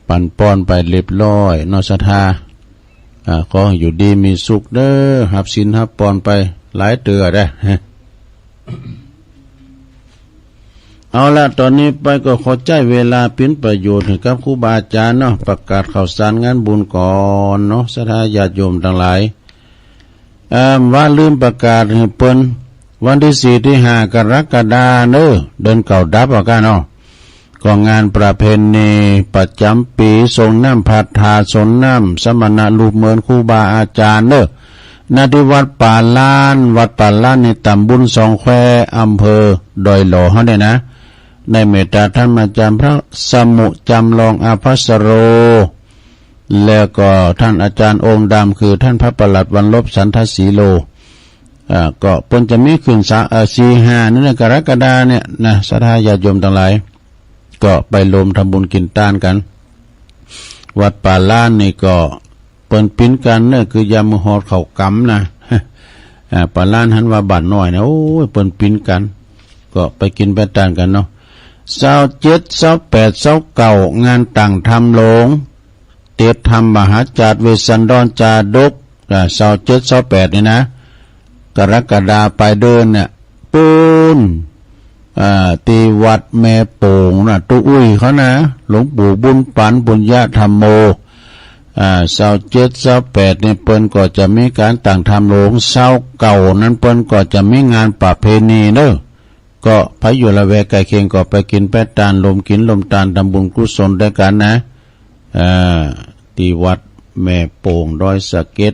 ปั๋นปอนไปเรียบร้อยเนาะ ศรัทธา อ่า ขอหื้ออยู่ดีมีสุขเด้อ ฮับศีลฮับปอนไปหลายเตื้อเด้อ เอาละ ต๋อนนี้ไปก็ขอใจ๊เวลาเป๋นประโยชน์หื้อกับครูบาอาจ๋ารย์เนาะ ประกาศข่าวสารงานบุญก่อนเนาะ ศรัทธาญาติโยมตังหลาย เอ่อ ว่าลืมประกาศหื้อเปิ้น วันตี้สี่ตี้ห้ากรกฎาเนาะ เดือนเก่าดับว่าก้าเนาะ ก็งานประเพณีประจ๋ำปี๋ส่งน้ำพระธาตุ ส่งน้ำสมณะรูปเหมือนครูบาอาจ๋ารย์เนาะ ณ ตี้วัดป่าล้าน วัดป่าล้านนี่ต๋ำบลสองแคว อำเภอดอยหล่อเฮาเนี่ยนะ ได้เมตต๋าต้อนอาจ๋ารย์พระสมุจำลองอภัสโร แล้วก็ต้านอาจ๋ารย์องค์ดำ คือต้านพระประหลัดวรรณรบ สันทสีโล อ่า ก็เปิ้นจะมีขึ้นสา- เอ่อ สี่ห้านี่นะ กรกฎาเนี่ยนะ ศรัทธาญาติโยมตังหลาย ก็ไปรวมทำบุญกิ๋นตานกั๋น วัดป่าล้านนี่ก็เปิ้นปิ๊นกั๋นเนาะ คือยามมื้อฮอดข้าวก๋ำนะ อ่า ป่าล้านหันว่าบ้านน้อยนะ โอ้ย เปิ้นปิ๊นกั๋น ก็ไปกิ๋นไปตานกั๋นเนาะ ซาวเจ็ด ซาวแปด ซาวเก้า งานตั้งธรรมหลวง เตรียมธรรมมหาจาตุเวสสันดรจาดก อ่า ซาวเจ็ด ซาวแปด นี่นะ กรกฎาปลายเดือนเนี่ย ปู๊น อ่า ตี้วัดแม่โป่งนะ ตุ๊อุ้ยเขานะ หลวงปู่บุญปั๋น ปุญญะธัมโม อ่า ซาวเจ็ด ซาวแปด นี่เปิ้นก็จะมีก๋านตั้งธรรมหลวง ซาวเก้า นั้นเปิ้นก็จะมีงานประเพณีเนาะ ก็ใผอยู่ละแวกใก้เคียงก็ไปกิ๋นไปตาน รวมกิ๋นรวมตาน ทำบุญกุศลตวยกั๋นนะ อ่า ตี้วัดแม่โป่งดอยสะเก็ด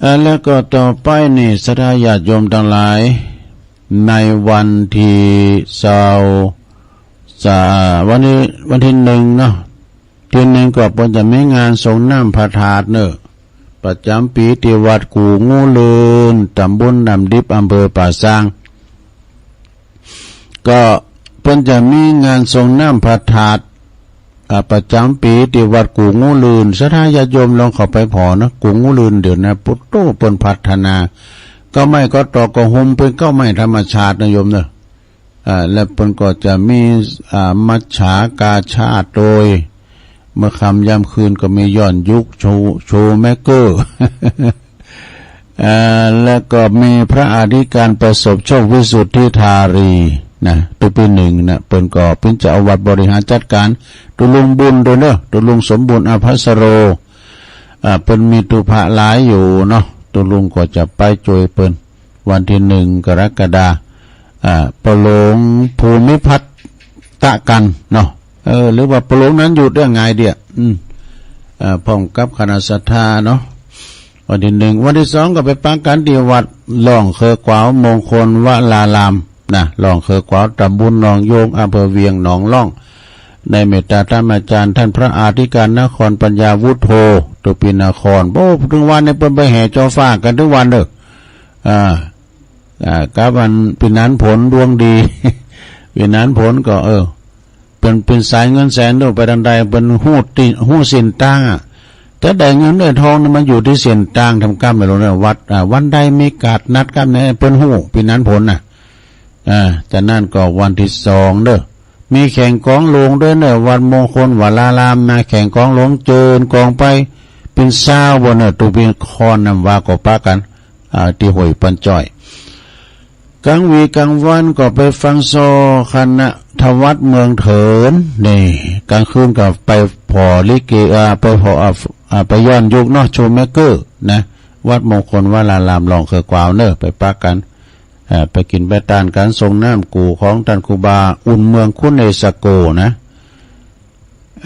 อ่า แล้วก็ต่อไปนี่ ศรัทธาญาติโยมตังหลาย ในวันตี้ซาว จะ วันตี้ วันตี้หนึ่งเนาะ ตี้หนึ่งก็เปิ้นจะมีงานส่งน้ำพระธาตุเนาะ ประจ๋ำปี๋ตี้วัดกู่งูลื่น ต๋ำบลน้ำดิบ อำเภอป่าซาง ก็เปิ้นจะมีงานส่งน้ำพระธาตุ อ่า ประจ๋ำปี๋ตี้วัดกู่งูลื่น ศรัทธาญาติโยมลองเข้าไปผ่อนะ กู่งูลื่นเดี๋ยวนี้ โอ้โห เปิ้นพัฒนา เก๊าไม้เก๊าตอกก็โฮมเป๋นเก๊าไม้ธรรมชาตินะโยมเนาะ อ่า แล้วเปิ้นก็จะมี อ่า มัจฉากาชาดโตย เมื่อค่ำยามคืนก็มีย้อนยุค โชว์ โชว์แมกเกอร์ อ่า แล้วก็มีพระอธิการประสบโชค วิสุทธิธารี นะ ตุ๊ปี๋หนึ่งนะ เปิ้นก็เป๋นเจ้าอาวาสบริหารจัดก๋าน ตุ๊ลุงบุญตวยเนาะ ตุ๊ลุงสมบูรณ์อภัสโร อ่า เปิ้นมีตุ๊พระหลายอยู่เนาะ ตุ๊ลุงก็จะไปจ้วยเปิ้น วันตี้หนึ่งกรกฎา อ่า ป้อหลวงภูมิพัฒน์ตะกันเนาะ เออ หรือว่าป้อหลวงนั้นอยู่เตื้องไงเดีย อืม อ่า พร้อมกับคณะศรัทธาเนาะ วันตี้หนึ่ง วันตี้สองก็ไปปะกั๋นตี้วัดหล่องเขอขวาวมงคลวรารามนะ หล่องเขอขวาว ตำบลหนองโยง อำเภอเวียงหนองล่อง ในเมตตาธรรมาจารย์ต้านพระอธิการนครปัญญาวุฒโธ ตุปินคร โอ้ เถิงวันนี้เปิ้นไปแห่จอฟ้ากั๋นเถิงวันเน่อ อ่า อ่า กับอันปี๋นั้นผลดวงดี ปี๋นั้นผลก็ เออ เปิ้น เปิ้นสายเงินแสนเน่อ ไปตางใดเปิ้นฮู้ตี้ ฮู้เส้นตางอะ จะได้เงินได้ทองนี่มันอยู่ตี้เส้นตาง ทำกำไม่รู้นะ วัด อ่า วันใดมีก๋านนัดกำไหน เปิ้นฮู้ ปี๋นั้นผลน่ะ อ่า จากนั้นก็วันตี้สองเน่อ มีแข่งกลองหลวงตวยเน่อ วัดมงคลวรารามนะ แข่งกลองหลวงเจิญกลองไปเป๋นซาวบ่เน่อ ตุปินครนำว่าก็ปะกั๋น อ่า ตี้ห้วยปันจ้อย ก๋างวี๋ก๋างวันก็ไปฟังซ่อคณะทวัดเมืองเถิน นี่ ก๋างคืนก็ไปผ่อลิเก อ่า ไปผ่อ อ่า อ่า ไปย้อนยุคเนาะ โชว์เมคเกอร์นะ วัดมงคลวรารามหล่องเขอขวาวเน่อ ไปปะกั๋น อ่า ไปกิ๋นไปตานกั๋น ส่งน้ำกู่ของต้านครูบาอุ่นเมืองคุเนสโกนะ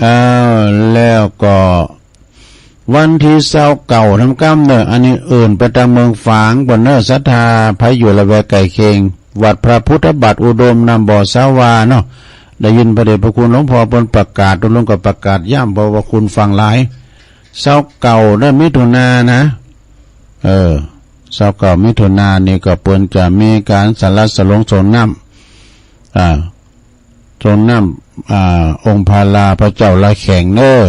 อ้าว แล้วก็วันตี้ซาวเก้าทำกำเน่อ อันนี้เอิ้นไปตางเมืองฝางปู๊นเน่อ ศรัทธาใผอยู่ละแวกใก้เคียง วัดพระพุทธบาทอุดม น้ำบ่อสาวาเนาะ ได้ยินพระเดชพระคุณหลวงพ่อเปิ้นประกาศ ตุ๊ลุงก็ประกาศย้ำ เพราะว่าคุณฟังหลาย ซาวเก้าเน่อ มิถุนานะ เออ ซาวเก้ามิถุนานี่ก็เปิ้นจะมีก๋านสละสลงส่งน้ำ อ่า ส่งน้ำ อ่า องค์พระราพระเจ้าละแข่งเน่อ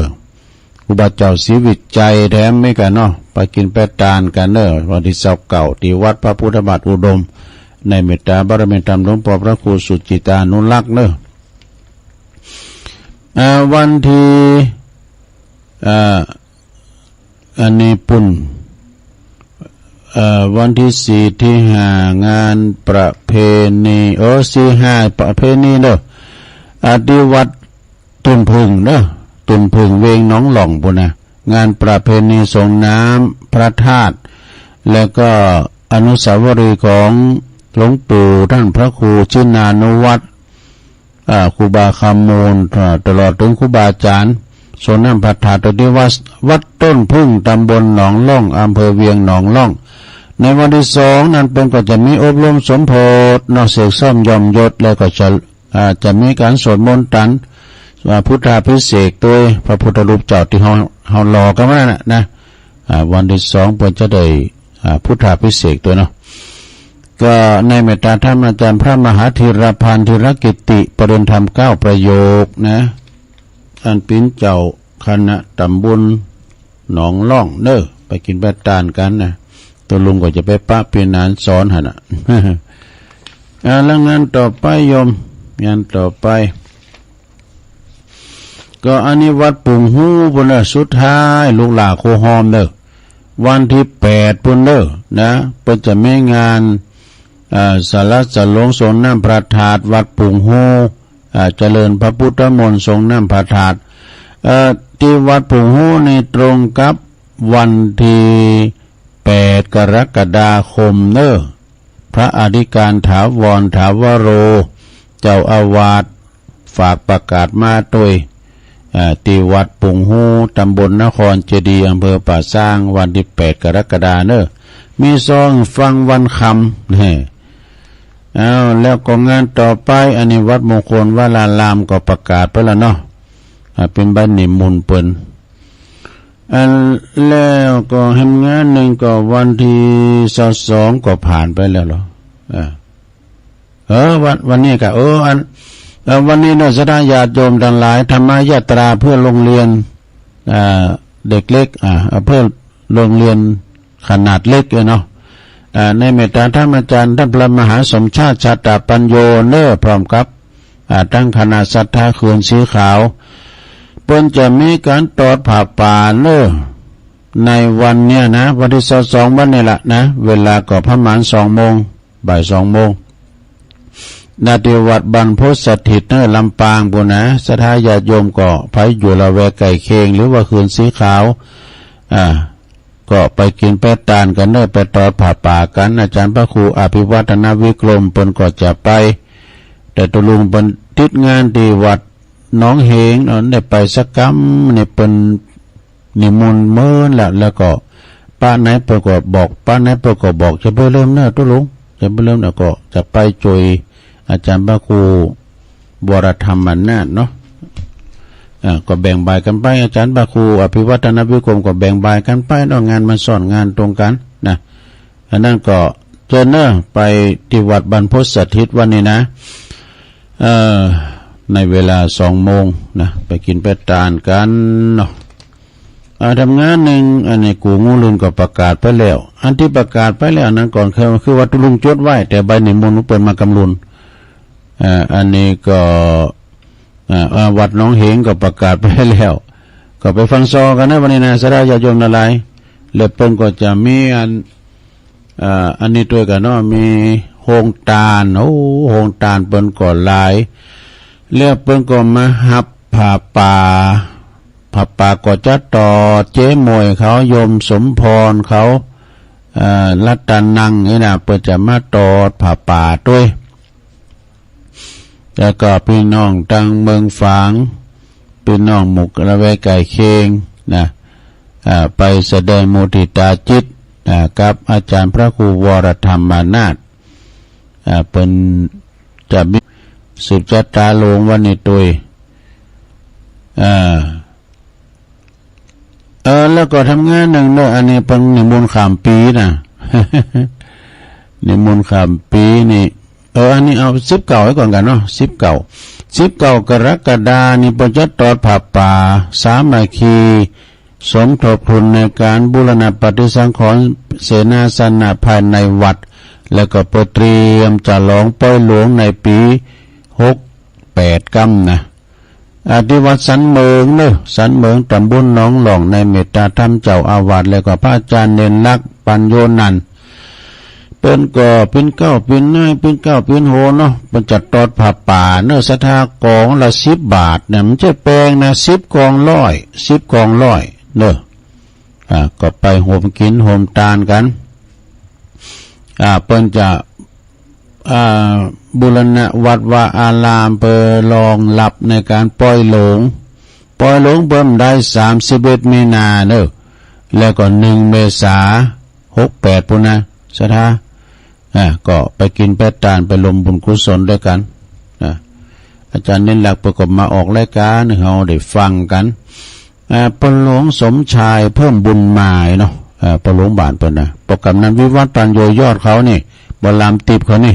ครูบาเจ้าศรีวิชัยแถมมีกั๋นเนาะ ไปกิ๋นไปตานกั๋นเน่อ วันตี้ซาวเก้า ตี้วัดพระพุทธบาทอุดม ในเมตตาบารมีธรรมหลวงป้อพระครูสุจิตานุรักษ์เน่อ อ่า วันตี้ อ่า อันนี้ปู๊น เอ่อ วันตี้สี่ ตี้ห้า งานประเพณี เออ สี่ ห้า ประเพณีเน่อ อ่า ตี้วัดต้นผึ้งเน่อ ต้นผึ้งเวียงหนองล่องปู๊นนะ งานประเพณีส่งน้ำพระธาตุ แล้วก็อนุสาวรีย์ของหลวงปู่ต้านพระครูชินานุวัฒน์ อ่า ครูบาคำมูล อ่า ตลอดเถิงครูบาอาจ๋ารย์ ส่งน้ำพระธาตุตี้วัด วัดต้นผึ้ง ตำบลหนองล่อง อำเภอเวียงหนองล่อง ในวันตี้สองนั้นเปิ้นก็จะมีอบรมสมโภชเนาะ เสกซ่อมย้อมยศ แล้วก็จะ อ่า จะมีก๋านสวดมนต์ตัน อ่า พุทธาภิเษกตวยพระพุทธรูปเจ้าตี้เฮา เฮาหล่อกั๋นมานั่นน่ะนะ อ่า วันตี้สองเปิ้นจะได้ อ่า พุทธาภิเษกตวยเนาะ ก็ในเมตตาธรรมาจารย์พระมหาธีรพันธ์ ธีรกิตติ ประเด็นธรรมเก้าประโยคนะ อันเป๋นเจ้าคณะตำบลหนองล่องเน่อ ไปกิ๋นไปตานกั๋นนะ ตุ๊ลุงก็จะไปปะปี๋นั้นสอนหั้นน่ะ อ่า แล้วงานต่อไปโยม งานต่อไป ก็อันนี้วัดปุ่งฮูปู๊นเน่อ สุดท้ายลูกหล้าครูฮอมเน่อ วันตี้แปดปู๊นเน่อนะ เปิ้นจะมีงาน อ่า สละสลงส่งน้ำพระธาตุวัดปุ่งฮู อ่า เจริญพระพุทธมนต์ส่งน้ำพระธาตุ เอ่อ ตี้วัดปุ่งฮูนี่ตรงกับวันตี้แปดกรกฎาคมเน่อ พระอธิการถาวร ถาวโร เจ้าอาวาส ฝากประกาศมาตวย อ่า ตี้วัดปุ่งฮู ตำบลนครเจดีย์ อำเภอป่าซาง วันตี้แปดกรกฎาเน่อ มีซองฟังวันค่ำ เน่อ อ้าว แล้วก็งานต่อไป อันนี้วัดมงคลวรารามก็ประกาศไปแล้วเนาะ อ่า เป๋นใบนิมนต์เปิ้น อัน แล้วก็แหมงานนึ่งก็วันตี้ซาวสองก็ผ่านไปแล้วเหรอ อ่า เออ วัน วันนี้ก็ เออ อัน เอ่อ วันนี้เนาะ ศรัทธาญาติโยมตังหลาย ธรรมยาตราเพื่อโรงเรียน อ่า เด็กเล็ก อ่า เพื่อโรงเรียนขนาดเล็กเนาะ อ่า ในเมตตาธรรมาจารย์ต้านพระมหาสมชาติ ชาตปัญโญเน่อ พร้อมกับ อ่า ตังคณะศรัทธาเขื่อนสีขาว เปิ้นจะมีก๋านตอดผ้าป่าเน่อ ในวันเนี้ยนะ วันตี้ซาวสองวันนี้ละนะ เวลาก็ประมาณสองโมง บ่ายสองโมง ณ ตี้วัดบรรพตสถิตเน่อ ลำปางปู๊นนะ ศรัทธาญาติโยมก็ใผอยู่ละแวกใก้เคียง หรือว่าเขื่อนสีขาว อ่า ก็ไปกิ๋นไปตานกั๋นเน่อ ไปตอดผ้าป่ากั๋น อาจ๋ารย์พระครูอภิวัฒนวิกรมเปิ้นก็จะไป แต่ตุ๊ลุงเปิ้นติดงานตี้วัดหนองเหงเนาะ ได้ไปสักกำ นี่เปิ้นนิมนต์เมินแล้ว แล้วก็ปะไหนเปิ้นก็บอก ปะไหนเปิ้นก็บอก จะบ่เลิมเน่อตุ๊ลุง จะบ่เลิม แล้วก็จะไปจ้วยอาจ๋ารย์พระครู วรธรรมนาถเนาะ อ่า ก็แบ่งบ่ายกั๋นไป อาจ๋ารย์พระครูอภิวัฒนวิกรมก็แบ่งบ่ายกั๋นไปเนาะ งานมันซ้อนงานตรงกั๋นนะ อันนั้นก็เจิญเน่อ ไปตี้วัดบรรพตสถิตวันนี้นะ เอ่อ ในเวลาสองโมงนะ ไปกิ๋นไปตานกั๋นเนาะ อ่า ทำงานนึ่ง อันนี้กู่งูลื่นก็ประกาศไปแล้ว อันตี้ประกาศไปแล้วนั้นก่อน คือ คือว่าตุ๊ลุงจดไว้ แต่ใบนิมนต์เปิ้นมากำลุน อ่า อันนี้ก็ อ่า อ่า วัดหนองเหงก็ประกาศไปแล้ว ก็ไปฟังซอกั๋นนะวันนี้นะ ศรัทธาญาติโยมตังหลาย แล้วเปิ้นก็จะมีอัน อ่า อันนี้ตวยกั๋นเนาะ มีโฮงตาน โอ้ โฮงตานเปิ้นก็หลาย แล้วเปิ้นก็มาฮับผ้าป่า ผ้าป่าก็จะตอด เจ๊หมวยเขา โยมสมพรเขา เอ่อ รัตนังนี่นะ เปิ้นจะมาตอดผ้าป่าตวย แล้วก็ปี้น้องตังเมืองฝาง ปี้น้องหมู่ละแวกใก้เคียงนะ อ่า ไปแสดงมุทิตาจิต อ่า กับอาจ๋ารย์พระครูวรธรรมนาถ อ่า เปิ้นจะมีสืบจะต๋าหลวงวันนี้ตวย อ่า เออ แล้วก็ทำงานนึ่งเน่อ อันนี้เปิ้นนิมนต์ข้ามปี๋นะ นิมนต์ข้ามปี๋นี่ เออ อันนี้เอาสิบเก้าไว้ก่อนกั๋นเนาะ สิบเก้า สิบเก้ากรกฎานี่เปิ้นจะตอดผ้าป่าสามัคคี สมทบทุนในก๋านบูรณะปฏิสังขรณ์เสนาสนะภายในวัด แล้วก็เปิ้นเตรียมจะฉลองปอยหลวงในปี๋หกแปดกำนะ อ่า ตี้วัดสันเหมิงเน่อ สันเหมิง ต๋ำบลหนองหล่อง ในเมตตาธรรมเจ้าอาวาส แล้วก็พระอาจ๋ารย์เณรลักษณ์ ปัญโญนันท์ เปิ้นก็เป๋นเก๊าเป๋นนาย เป๋นเก๊าเป๋นโหนเนาะ เปิ้นจะตอดผ้าป่าเน่อ ศรัทธา ก๋องละสิบบาทเนี่ย มันจะแปงนะ สิบก๋องร้อย สิบก๋องร้อยเน่อ อ่า ก็ไปโฮมกิ๋นโฮมตานกั๋น อ่า เปิ้นจะ อ่า บูรณะวัดวาอารามเปื้อรองฮับในก๋านปอยหลวง ปอยหลวงเปิ้นได้สามสิบเอ็ดมีนาเน่อ แล้วก็หนึ่งเมษาหกแปดปู้นนะ ศรัทธา อ่า ก็ไปกิ๋นไปตานไปรวมบุญกุศลตวยกั๋น อ่า อาจ๋ารย์เณรลักษณ์เปิ้นก็มาออกรายก๋านหื้อเฮาได้ฟังกั๋น อ่า พ่อหลวงสมชายเพิ่มบุญมาเนาะ อ่า พ่อหลวงบ้านเปิ้นนะ ป้อกำนันวิวัฒน์ ปัญโญยอดเขานี่ บ่ลามติ๊บเขานี่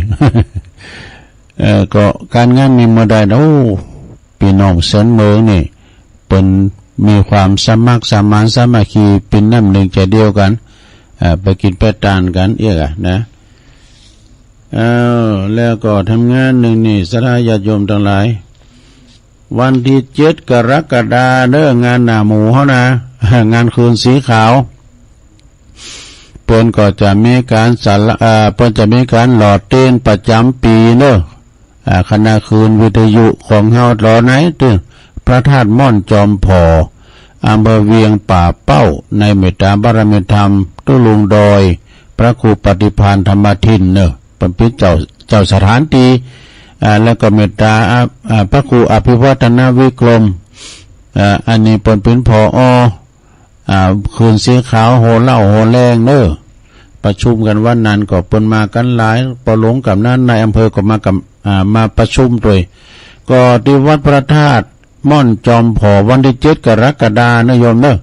เอ่อ ก็ก๋านงานมีเมื่อใดนะ โอ้ ปี้น้องเซินเหมิงนี่ เปิ้นมีความสมัครสมานสามัคคี เป๋นน้ำนึ่งใจ๋เดียวกั๋น อ่า ไปกิ๋นไปตานกั๋นเอี้ยกะนะ เออ แล้วก็ทำงานนึ่งนี่ ศรัทธาญาติโยมตังหลาย วันตี้เจ็ดกรกฎาเน่อ งานหน้าหมู่เฮานะ งานคืนสีขาว เปิ้นก็จะมีก๋านสละ เอ่อ เปิ้นจะมีก๋านหล่อเตียนประจ๋ำปี๋เน่อ อ่า คณะคลื่นวิทยุของเฮาหล่อในตึกพระธาตุม่อนจอมผอ อำเภอเวียงป่าเป้า ในเมตตาบารมีธรรมตุ๊ลุงดอย พระครูปฏิภาณธรรมทินเน่อ เปิ้นเป๋นเจ้า เจ้าสถานตี้ อ่า แล้วก็เมตตา อ่า อ่า พระครูอภิวัฒนวิกรม อ่า อันนี้เปิ้นเป๋น ผอ อ่า คืนสีขาว โฮเหล้าโฮแรงเน่อ ประชุมกั๋นวันนั้นก็เปิ้นมากั๋นหลาย พ่อหลวงกำนันนายอำเภอก็มากั๋น อ่า มาประชุมตวย ก็ตี้วัดพระธาตุม่อนจอมผอ วันตี้เจ็ดกรกฎาเน่อโยมเน่อ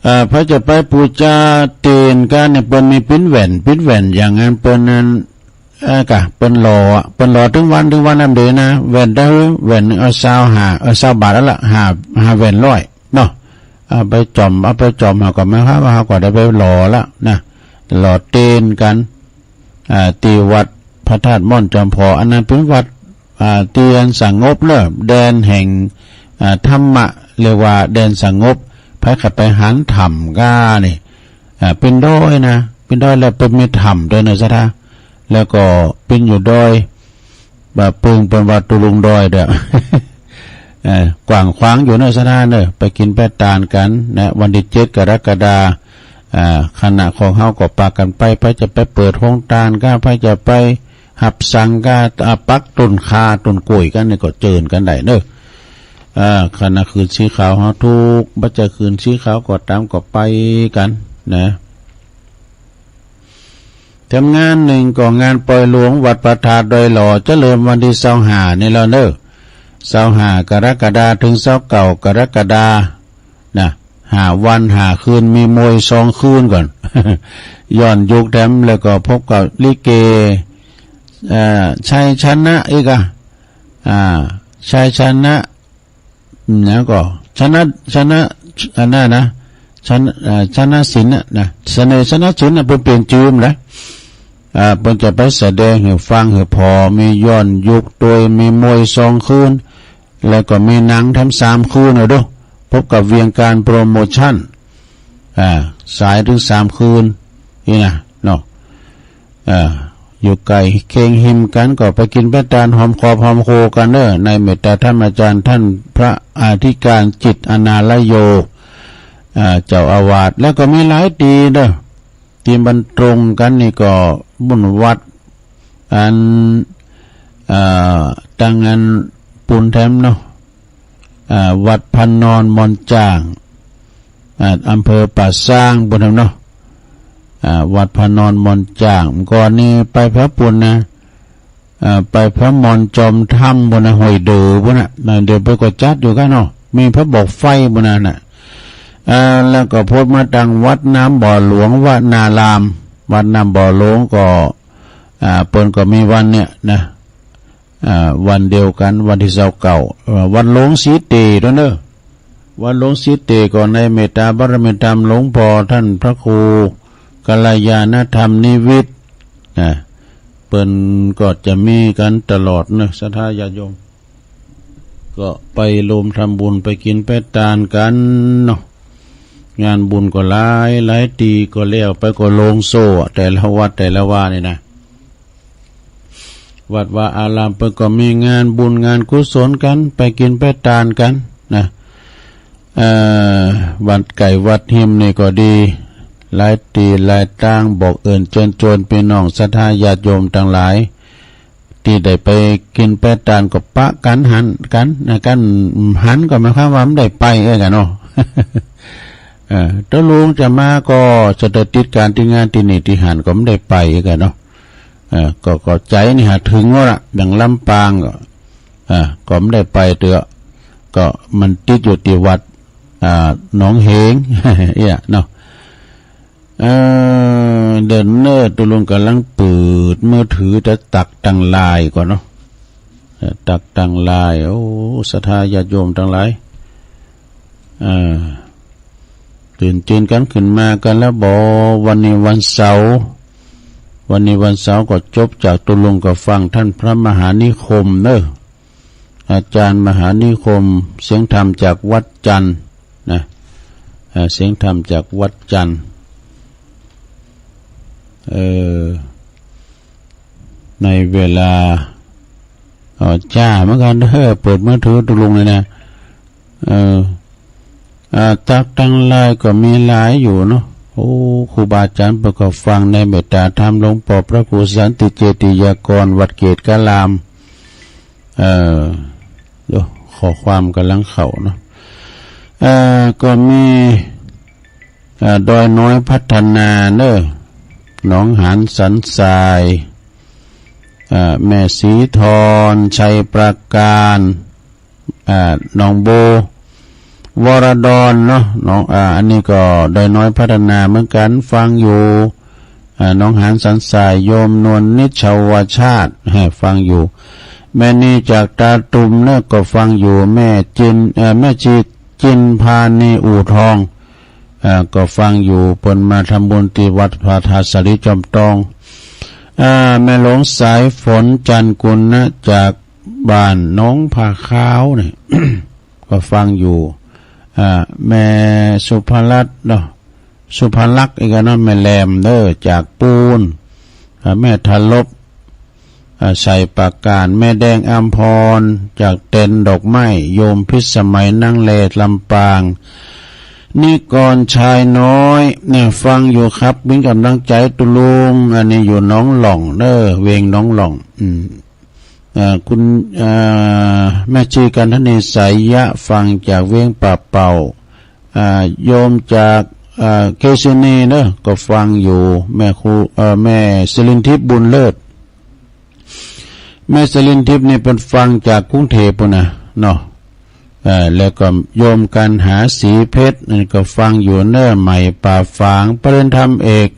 อ่า ใผจะไปปู๋จาเตียนกั๋นเนี่ย เปิ้นมีปิ้นแหวน ปิ้นแหวนอย่างนั้น เปิ้นนั้น เออ กะ เปิ้นหล่ออะ เปิ้นหล่อตึงวัน ตึงวันนั้นเดนะ แหวนได้ แหวนนึ่งเอาซาวห้า เออ ซาวบาทอั้นละ ห้า ห้าแหวนร้อยเนาะ เอาไปจ๋อม เอาไปจ๋อม เฮาก็มา เฮา เฮาก็ได้ไปหล่อละนะ หล่อเตียนกั๋น อ่า ตี้วัดพระธาตุม่อนจอมผอ อันนั้นเป๋นวัด อ่า ตี้อันสงบเน่อ แดนแห่ง อ่า ธรรมะ เรียกว่าแดนสงบ ใผใค่ไปหันถ้ำก้านี่ อ่า เป๋นดอยนะ เป๋นดอยแล้วเปิ้นมีถ้ำตวยเน่อ ศรัทธา แล้วก็เป๋นอยู่ดอย บ่าปึงเปิ้นว่าตุ๊ลุงดอยเด้อ เอ่อ กว้างขวางอยู่เน่อ ศรัทธาเน่อ ไปกิ๋นไปตานกั๋นนะ วันตี้เจ็ดกรกฎา อ่า ขณะของเฮาก็ปากั๋นไป ใผจะไปเปิดโฮงตานก้า ใผจะไปหับสั่งก้า อ่า ปักต้นข่าต้นกล้วยกั๋นนี่ก็เจิญกั๋นได้เนาะ อ่า ขณะคืนสีขาวเฮาทุก บ่ใจ้คืนสีขาวก็ต๋ามก็ไปกั๋นนะ แถมงานนึ่งก็งานปอยหลวงวัดพระธาตุดอยหล่อ จะเริ่มวันตี้ซาวห้านี่แล้วเนาะ ซาวห้ากรกฎาคมเถิงซาวเก้ากรกฎาคม นะ ห้าวันห้าคืน มีมวยซองคืนก่อน ย้อนยุคแถม แล้วก็พบกับลิเก เอ่อ ชัยชนะอีกอะ อ่า ชัยชนะ อืม แล้วก็ชนะ ชนะ อันนั้นนะ ชนะ เอ่อ ชนะศิลป์น่ะนะ เสน่ห์ชนะศิลป์น่ะ เปิ้นเปลี่ยนจื้อแล้ว อ่า เปิ้นจะไปแสดงหื้อฟังหื้อผ่อ มีย้อนยุคตวย มีมวยซองคืน แล้วก็มีหนังแถมสามคืนน่ะดู พบกับเวียงการโปรโมชั่น อ่า สายเถิงสามคืน นี่นะเนาะ อ่า อยู่ใก้เคียงหิมกั๋น ก็ไปกิ๋นไปตานหอมขอบหอมครัวกั๋นเนาะ ในเมตตาธรรมอาจารย์ต้านพระอธิการจิตอนาลโย อ่า เจ้าอาวาส แล้วก็มีหลายตี้เนาะ ตี้มันตรงกั๋นนี่ก็บุญวัด อัน เอ่อ ตังอันปูนแถมเนาะ อ่า วัดพระนอนม่อนจ้าง อ่า อำเภอป่าซางปูนแถมเนาะ อ่า วัดพระนอนม่อนจ้าง ก่อนนี้ไปพระปูนนะ อ่า ไปพระม่อนจอมธรรมปูนนะ ห้วยเดือปูนน่ะ นะ เดี๋ยวเปิ้นก็จัดอยู่ก้าเนาะ มีพระบอกไฟปูนน่ะนะ อ่า แล้วก็พดมาตังวัดน้ำบ่อหลวงวนาราม วัดน้ำบ่อหลวงก็ อ่า เปิ้นก็มีวันเนี่ยนะ อ่า วันเดียวกั๋น วันตี้ซาวเก้า เอ่อ วัดหลวงสีเตดวยเนาะ วัดหลวงสีเตดก็ในเมตตาบารมีธรรมหลวงป้อต้านพระครูกัลยาณธรรมนิวิทย์นะ เปิ้นก็จะมีกั๋นตลอดเนาะ ศรัทธาญาติโยม ก็ไปรวมทำบุญ ไปกิ๋นไปตานกั๋นเนาะ งานบุญก็หลาย หลายตี้ก็แล้วไปก็ลงโซ่ แต่ละวัดแต่ละวานี่นะ วัดวาอารามเปิ้นก็มีงานบุญงานกุศลกั๋น ไปกิ๋นไปตานกั๋นนะ เอ่อ วัดใก้วัดฮิมนี่ก็ดี หลายตี้หลายตาง บอกเอิ้นเจิญจวนปี้น้องศรัทธาญาติโยมตังหลาย ตี้ได้ไปกิ๋นไปตานก็ปะกั๋นหันกั๋นนะ กั๋นหันก็หมายความว่าบ่ได้ไปเอื้อกั๋นเนาะ เออ ตกลงจะมาก็จะได้ติดก๋านตี้งานตี้นี่ตี้หันก็บ่ได้ไปเอื้อกั๋นเนาะ เออ ก็ ก็ใจ๋นี่หาเถิงแล้วล่ะ อย่างลำปางก็ อ่า ก็บ่ได้ไปเตื้อ ก็มันติดอยู่ตี้วัด อ่า หนองเหง เอี้ยเนาะ เออ เดี๋ยวเน่อ ตกลงก่ำลังเปิดมือถือจะตักตังไลน์ก่อนเนาะ เออ ตักตังไลน์ โอ้ ศรัทธาญาติโยมตังหลาย เออ ตื่นเจินกั๋นขึ้นมากั๋นแล้วบ่ วันนี้วันเสาร์ วันนี้วันเสาร์ก็จบจากตกลงก็ฟังต้านพระมหานิคมเน่อ อาจ๋ารย์มหานิคม เสียงธรรมจากวัดจันทน์นะ เอ่อ เสียงธรรมจากวัดจันทน์ เออ ในเวลา เอ่อ จ๊าเหมือนกั๋นเน่อ เปิดมือถือตกลงเลยนะ เออ อ่า ตักตังไลน์ก็มีหลายอยู่เนาะ โอ้ ครูบาอาจ๋ารย์เปิ้นก็ฟังในเมตตาธรรมหลวงป้อพระครูสันติเจติยากร วัดเกตุการาม เอ่อ เดี๋ยว ข้อความก่ำลังเข้าเนาะ เอ่อ ก็มี เอ่อ ดอยน้อยพัฒนาเน่อ หนองหานสันทราย เอ่อ แม่ศรีทอน ชัยปราการ อ่า หนองบัว วรดรเนาะ หนอง อ่า อันนี้ก็ดอยน้อยพัฒนาเหมือนกั๋น ฟังอยู่ อ่า หนองหานสันทราย โยมนวลนิชวชาติ ฮะ ฟังอยู่ แม่นีจากตาตุ่มเน่อก็ฟังอยู่ แม่จิน เอ่อ แม่จิ จินพานีอู่ทอง เอ่อ ก็ฟังอยู่ เปิ้นมาทำบุญตี้วัดพระธาตุสาลีจอมตอง อ่า แม่หลวงสายฝน จันทร์กุณะ จากบ้านหนองผาขาวเนี่ย ก็ฟังอยู่ อ่า แม่สุภลัตน์เนาะ สุภลักษณ์อีกเนาะ แม่แหลมเน่อ จากปูน อ่า แม่ทะลบ อ่า ชัยปราการ แม่แดงอำพร จากเต็นท์ดอกไม้ โยมพิสมัย นังเล ลำปาง นิกรชายน้อย เนี่ย ฟังอยู่ครับ เป๋นก๋ำลังใจ๋ตุลุง อันนี้อยู่หนองหล่องเน่อ เวงหนองหล่อง อืม อ่า คุณ อ่า แม่ชีกันทนี สายยะ ฟังจากเวียงป่าเป่า อ่า โยมจาก อ่า เกซินีเน่อ ก็ฟังอยู่ แม่ครู เอ่อ แม่สิรินทิพย์ บุญเลิศ แม่สิรินทิพย์นี่เปิ้นฟังจากกรุงเทพฯปู้นน่ะเนาะ เอ่อ แล้วก็โยมกันหา ศรีเพชร นี่ก็ฟังอยู่เน่อ ใหม่ป่าฝาง ปริญญาธรรมเอก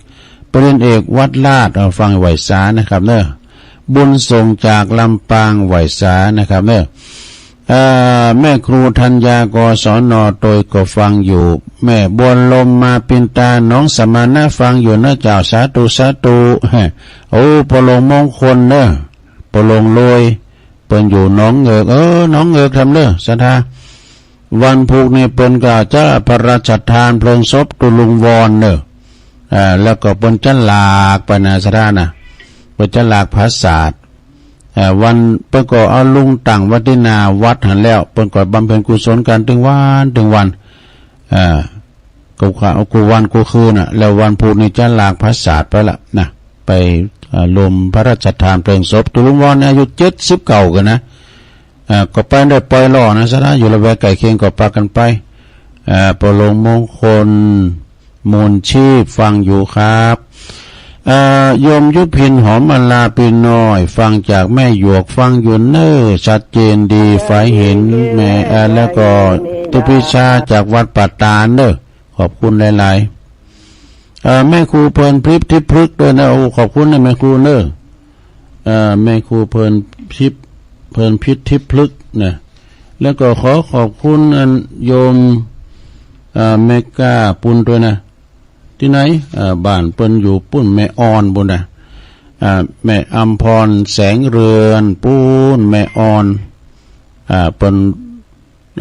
ปริญญาเอกวัดลาด เอ่อ ฟังไหว้สานะครับเน่อ บุญส่งจากลำปาง ไหว้สานะครับเน่อ เอ่อ แม่ครูธัญญา กศน ตวยก็ฟังอยู่ แม่บัวลมมาปินตา หนองสมณะ ฟังอยู่เน่อเจ้า สาธุ สาธุ โอ้ พ่อหลวงมงคลเน่อ พ่อหลวงโลย เปิ้นอยู่หนองเหงือก เออ หนองเหงือกทำเน่อ ศรัทธา วันพูกนี่เปิ้นก็จะพระราชทานเพลิงศพตุลุงวอนเน่อ อ่า แล้วก็เปิ้นจะหลากไปนะ ศรัทธานะ เปิ้นจะหลากผาสาท อ่า วัน เปิ้นก็เอาลุงตั้งไว้ตี้หน้าวัดหั้นแล้ว เปิ้นก็บำเพ็ญกุศลกั๋นตึงวันตึงวัน อ่า ก็ว่าเอากู้วันกู้คืนน่ะ แล้ววันพูกนี่จะหลากผาสาทไปละนะ ไป อ่า ลมพระราชทานเพลิงศพตุลุงวอน อายุเจ็ดสิบเก้ากั๋นนะ อ่า ก็ไปได้ไปหล่อนะ ศรัทธาอยู่ละแวกใก้เคียงก็ปากั๋นไป อ่า พ่อหลวงมงคล มูลชีพ ฟังอยู่ครับ อ่า โยมยุพิน หอมมาลา ปีน้อย ฟังจากแม่หยวก ฟังอยู่เน่อ ชัดเจนดี ใฝ่เห็น แม่ อ่า แล้วก็ตุ๊พิชาจากวัดป่าตาดเน่อ ขอบคุณหลายๆ เอ่อ แม่ครูเพลินพริบทิพย์พฤกษ์ด้วยนะ โอ้ ขอบคุณนะแม่ครูเน่อ เอ่อ แม่ครูเพลินพริบ เพลินพริบทิพย์พฤกษ์นะ แล้วก็ขอขอบคุณอันโยม เอ่อ แม่ก้าปู้นด้วยนะ ตี้ไหน เอ่อ บ้านเปิ้นอยู่ปู้นแม่อ่อนปู้นนะ อ่า แม่อำพร แสงเรือน ปู้นแม่อ่อน อ่า เปิ้น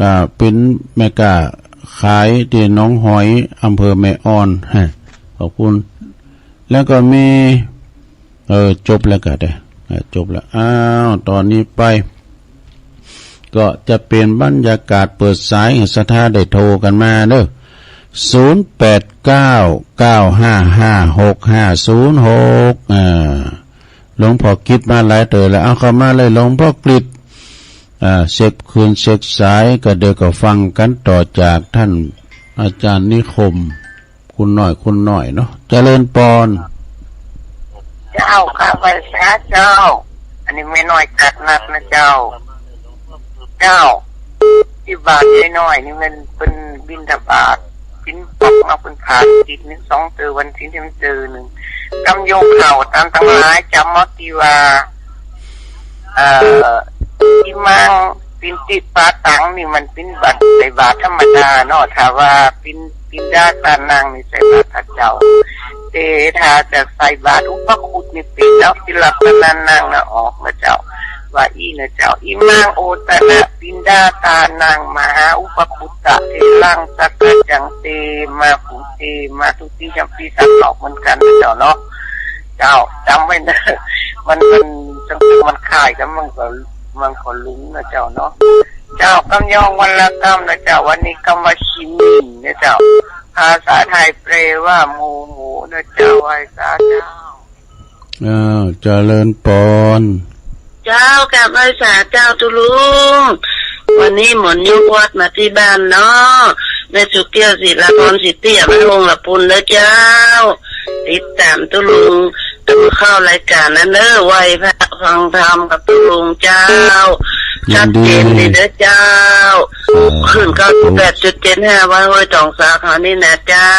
อ่า เป๋นแม่ก้าขายตี้หนองหอย อำเภอแม่อ่อน ฮะ ขอบคุณ แล้วก็มี เออ จบแล้วก็ได้ เออ จบแล้ว อ้าว ต๋อนนี้ไป ก็จะเป๋นบรรยากาศเปิดสาย ศรัทธาได้โทรกั๋นมาเน่อ ศูนย์แปดเก้า เก้าห้าห้า หกห้าศูนย์หก อ่า หลวงพ่อกฤษมาหลายเตื้อแล้ว เอาเข้ามาเลย หลวงพ่อกฤษ อ่า เสียบคืนเสียบสาย ก็เดี๋ยวก็ฟังกั๋นต่อจากต้านอาจ๋ารย์นิคม คุณน้อย คุณน้อยเนาะ เจริญปอน เจ้าค่ะ ไหว้สาเจ้า อันนี้แม่น้อยกัดนัดนะเจ้า เจ้า ตี้บ้านแม่น้อยนี่มันเปิ้นบิณฑบาต ศีลปกมาเปิ้นผ่านศีลหนึ่งสองเตื้อ วันศีลเตื้อหนึ่ง กำยงเข้าต๋ามตังหลาย จ๋ำเอาตี้ว่า เอ่อ อิมัง ปิณฑิปาตัง นี่มันเป๋นบาตร ใส่บาตรธรรมดาเนาะ ถ้าว่าปิณ ปิณฑาตานัง นี่ใส่บาตรพระเจ้า แต่ถ้าจะใส่บาตรอุปคุตนี่เป๋นเอา ติรัตนานังนะออกนะเจ้า ว่าอี้นะเจ้า อิมัง โอตนะ ปิณฑาตานัง มหาอุปคุตตะเถรัง สักกัจจัง เต มา ปุเต มา ทุติยัมปิ สับออกเหมือนกั๋นนะเจ้าเนาะ เจ้าจ๋ำไว้เน่อ มัน มัน จัง มันคล้ายกั๋น มันก็ มันก็หลงนะเจ้าเนาะ เจ้า กำยองวรรณกรรมนะเจ้า วันนี้กำว่าขี้หมิ่นนะเจ้า ภาษาไทยแปลว่าโมโหนะเจ้า ไหว้สาเจ้า อ้าว เจริญปอน เจ้า กราบไหว้สาเจ้าตุ๊ลุง วันนี้หมนยกวัดมาตี้บ้านเนาะ แม่สุเกี้ยว ศิลาพร ศรีเตี้ย บ้านวงละปูนเน่อเจ้า ติดต๋ามตุ๊ลุง ตุ๊ลุงเข้ารายก๋านนั้นเน่อ ไหว้พระฟังธรรมกับตุ๊ลุงเจ้า ยินดี ชัดเจนดีเน่อเจ้า เออ คลื่น เก้าสิบแปดจุดเจ็ดห้า วัดห้วยตองสาเฮานี่นะเจ้า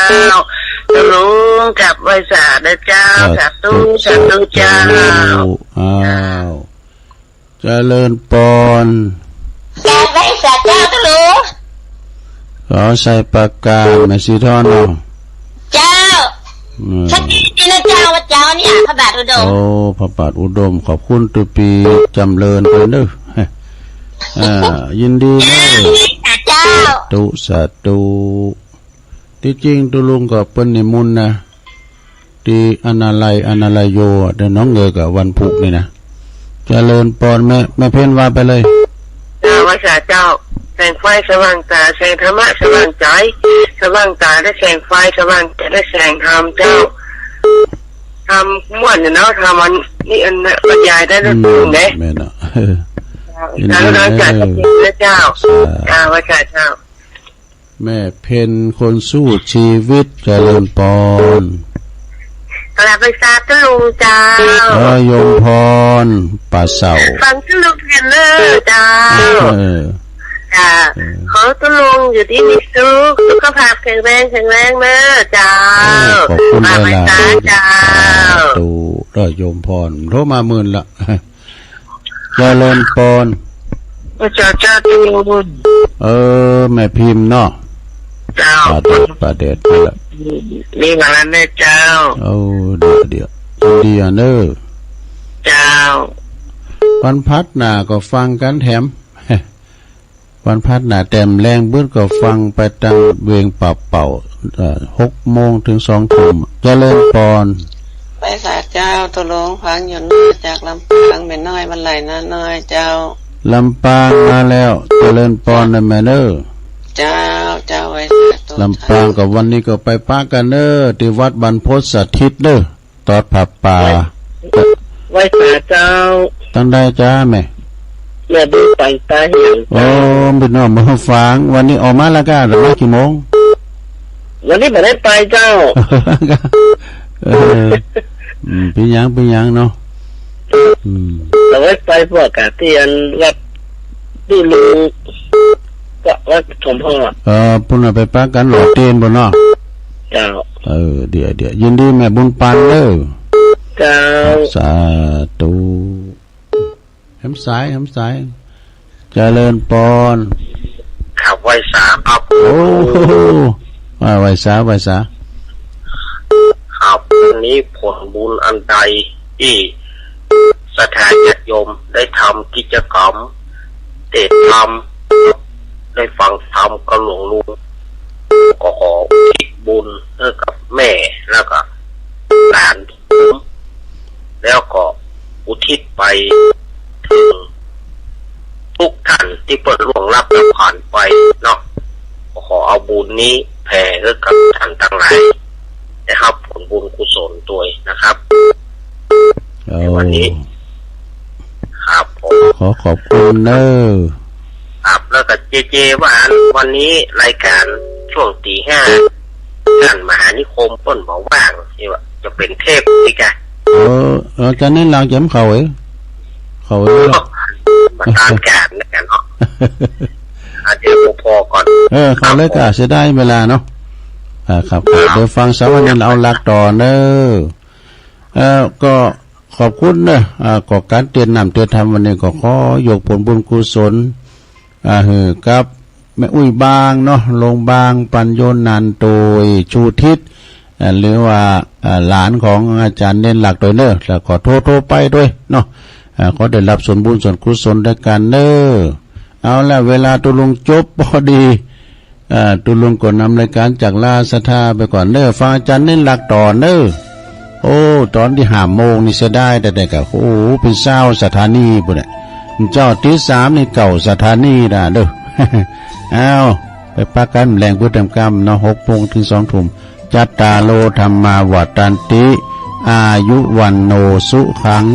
ตุ๊ลุงกราบไหว้สาเน่อเจ้า เออ สาธุ สาธุ สาธุเจ้า อ้าว เจริญปอน กราบไหว้สาเจ้าตุ๊ลุง ขอชัยปราการ แม่สีทองเนาะ เจ้า อืม ชัดเจนดีเน่อเจ้า ว่าเจ้าเนี่ย พระบาทอุดม โอ้ พระบาทอุดม ขอบคุณตุ๊ปี้จ๋ำเริญปอนเน่อ อ่า ยินดีเน่อ เจ้า สาธุ สาธุ ตี้จริงตุ๊ลุงก็เปิ้นนิมนต์นะ ตี้อนาลัย อนาลัยโย ตี้หนองเหงือกอะ วันพูกนี่นะ เจริญปอน แม่ แม่เพ็ญว่าไปเลย เจ้า ไหว้สาเจ้า แสงไฟสว่างต๋า แสงธรรมะสว่างใจ๋ สว่างต๋าด้วยแสงไฟ สว่างใจ๋ด้วยแสงธรรมเจ้า ธรรมม่วนอยู่เนาะ ธรรมอันนี้อันน่ะบรรยายได้ลึกซึ้งเด้ อืม แม่นเนาะ เออ เจ้า ยินดี เจ้า เออ เจ้า เจ้า สาธุ อ่า ไหว้สาเจ้า แม่เพ็ญคนสู้ชีวิต เจริญปอน กราบไหว้สาตุ๊ลุงเจ้า เออ โยมปอน ป่าเสา ฟังตุ๊ลุงเพียรเน่อเจ้า เออ จ้า เออ ขอตุ๊ลุงอยู่ดีมีสุข สุขภาพแข็งแรง แข็งแรงเน่อเจ้า เออ ขอบคุณหลายๆ กราบไหว้สาเจ้า สาธุ เด้อโยมปอน โทรมาหมื่นละ เจริญปอน พระเจ้า เจ้าตูน เออ แม่พิมพ์เนาะ เจ้า ป่าแดด ป่าแดดนั่นแหละ มีหวังอันเน่อเจ้า เออ เดี๋ยว เดี๋ยว ยินดีอะเน่อ เจ้า วันพฤหัสหน้าก็ฟังกั๋นแถม วันพฤหัสหน้าแต้มแลงบึดก็ฟังไปตางเวงป่าเป่า เอ่อ หกโมงเถิงสองทุ่ม เจริญปอน ไหว้สาเจ้า ตุ๊ลุงฟังอยู่เน่อ จากลำปาง แม่น้อยวันไหลนาน้อยเจ้า ลำปางมาแล้ว เจริญปอนนะแม่เน่อ เจ้า เจ้า ไหว้สาตุ๊ลุง ลำปางก็วันนี้ก็ไปปะกั๋นเน่อ ตี้วัดบรรพตสถิตเน่อ ตอดผ้าป่า ไหว้ ไหว้สาเจ้า ตางใดจ๊ะแม่ แม่บุญปันตาเหียง โอ้ เจ้า พี่น้องบ่ฟัง วันนี้ออกมาแล้วก้า มากี่โมง วันนี้บ่ได้ไปเจ้า เออ อืม เป๋นหยัง เป๋นหยังเนาะ อืม เอาไว้ไปพวกกะเตียนวัด ตุ๊ลุง ก็วัดสมพร เออ ปุ้นน่ะไปปะกั๋นหล่อเตียนปุ้นเนาะ เจ้า เออ เดี๋ยว เดี๋ยว ยินดีแม่บุญปันเน่อ เจ้า สาธุ แหมสาย แหมสาย เจริญปอน ครับ ไหว้สาครับ โอ้ ไหว้ ไหว้สา ไหว้สา ครับ วันนี้ผลบุญอันใดตี้ศรัทธาญาติโยมได้ทำกิจกรรม เทศน์ธรรม ได้ฟังธรรมกับหลวงลุง ก็ขออุทิศบุญให้กับแม่แล้วก็หลานผม แล้วก็อุทิศไปเถิงทุกท่านตี้เปิ้นล่วงลับดับขันธ์ไปเนาะ ก็ขอเอาบุญนี้แผ่ให้กับท่านตังหลาย ได้ฮับผลบุญกุศลตวยนะครับ เอา ในวันนี้ ครับผม ขอขอบคุณเน่อ ครับ แล้วก็เจเจว่าอันวันนี้รายการช่วงตีห้า ท่านมหานิคมเปิ้นบ่ว่าง นี่ว่าจะเป๋นเทปนี่กะ เออ อาจ๋ารย์เน้นหลักจะบ่เข้าเอ้ย เข้าเอ้ย ประธานการณ์แล้วกันเนาะ อ่ะ เดี๋ยวผมพอก่อน เออ เข้าเลยกะ ครับผม เสียดายเวลาเนาะ อ่า ครับ ครับ เดี๋ยวฟังเสาร์อาทิตย์เอาหลักต่อเน่อ เอ่อ ก็ขอบคุณเน่อ อ่า ก็ก๋านเตียนน้ำเตียนธรรมวันนี้ก็ขอยกผลบุญกุศล อ่า หื้อกับแม่อุ๊ยบางเนาะ ลุงบาง ปัญโญนันท์ โตยชูทิศ อ่า หรือว่า อ่า หลานของอาจ๋ารย์เน้นหลักตวยเน่อ แล้วก็โทร โทรไปตวยเนาะ อ่า ขอได้ฮับส่วนบุญส่วนกุศลตวยกั๋นเน่อ เอาละ เวลาตุ๊ลุงจบพอดี อ่า ตุ๊ลุงก็นำรายการจากลาศรัทธาไปก่อนเน่อ ฟังอาจ๋ารย์เน้นหลักต่อเน่อ โอ้ ตอนตี้ห้าโมงนี่เสียดาย แต่ แต่กะ โอ้ เป๋นซาวสถานีปุ้นแหละ เจ้าตี้สามนี่เก้าสถานีนะเน่อ เอา ไปปะกั๋นแลงพุธกรรมเนาะ หกโมงเถิงสองทุ่ม จัตตาโร ธัมมา วัฑฒันติ อายุ วัณโณ สุขัง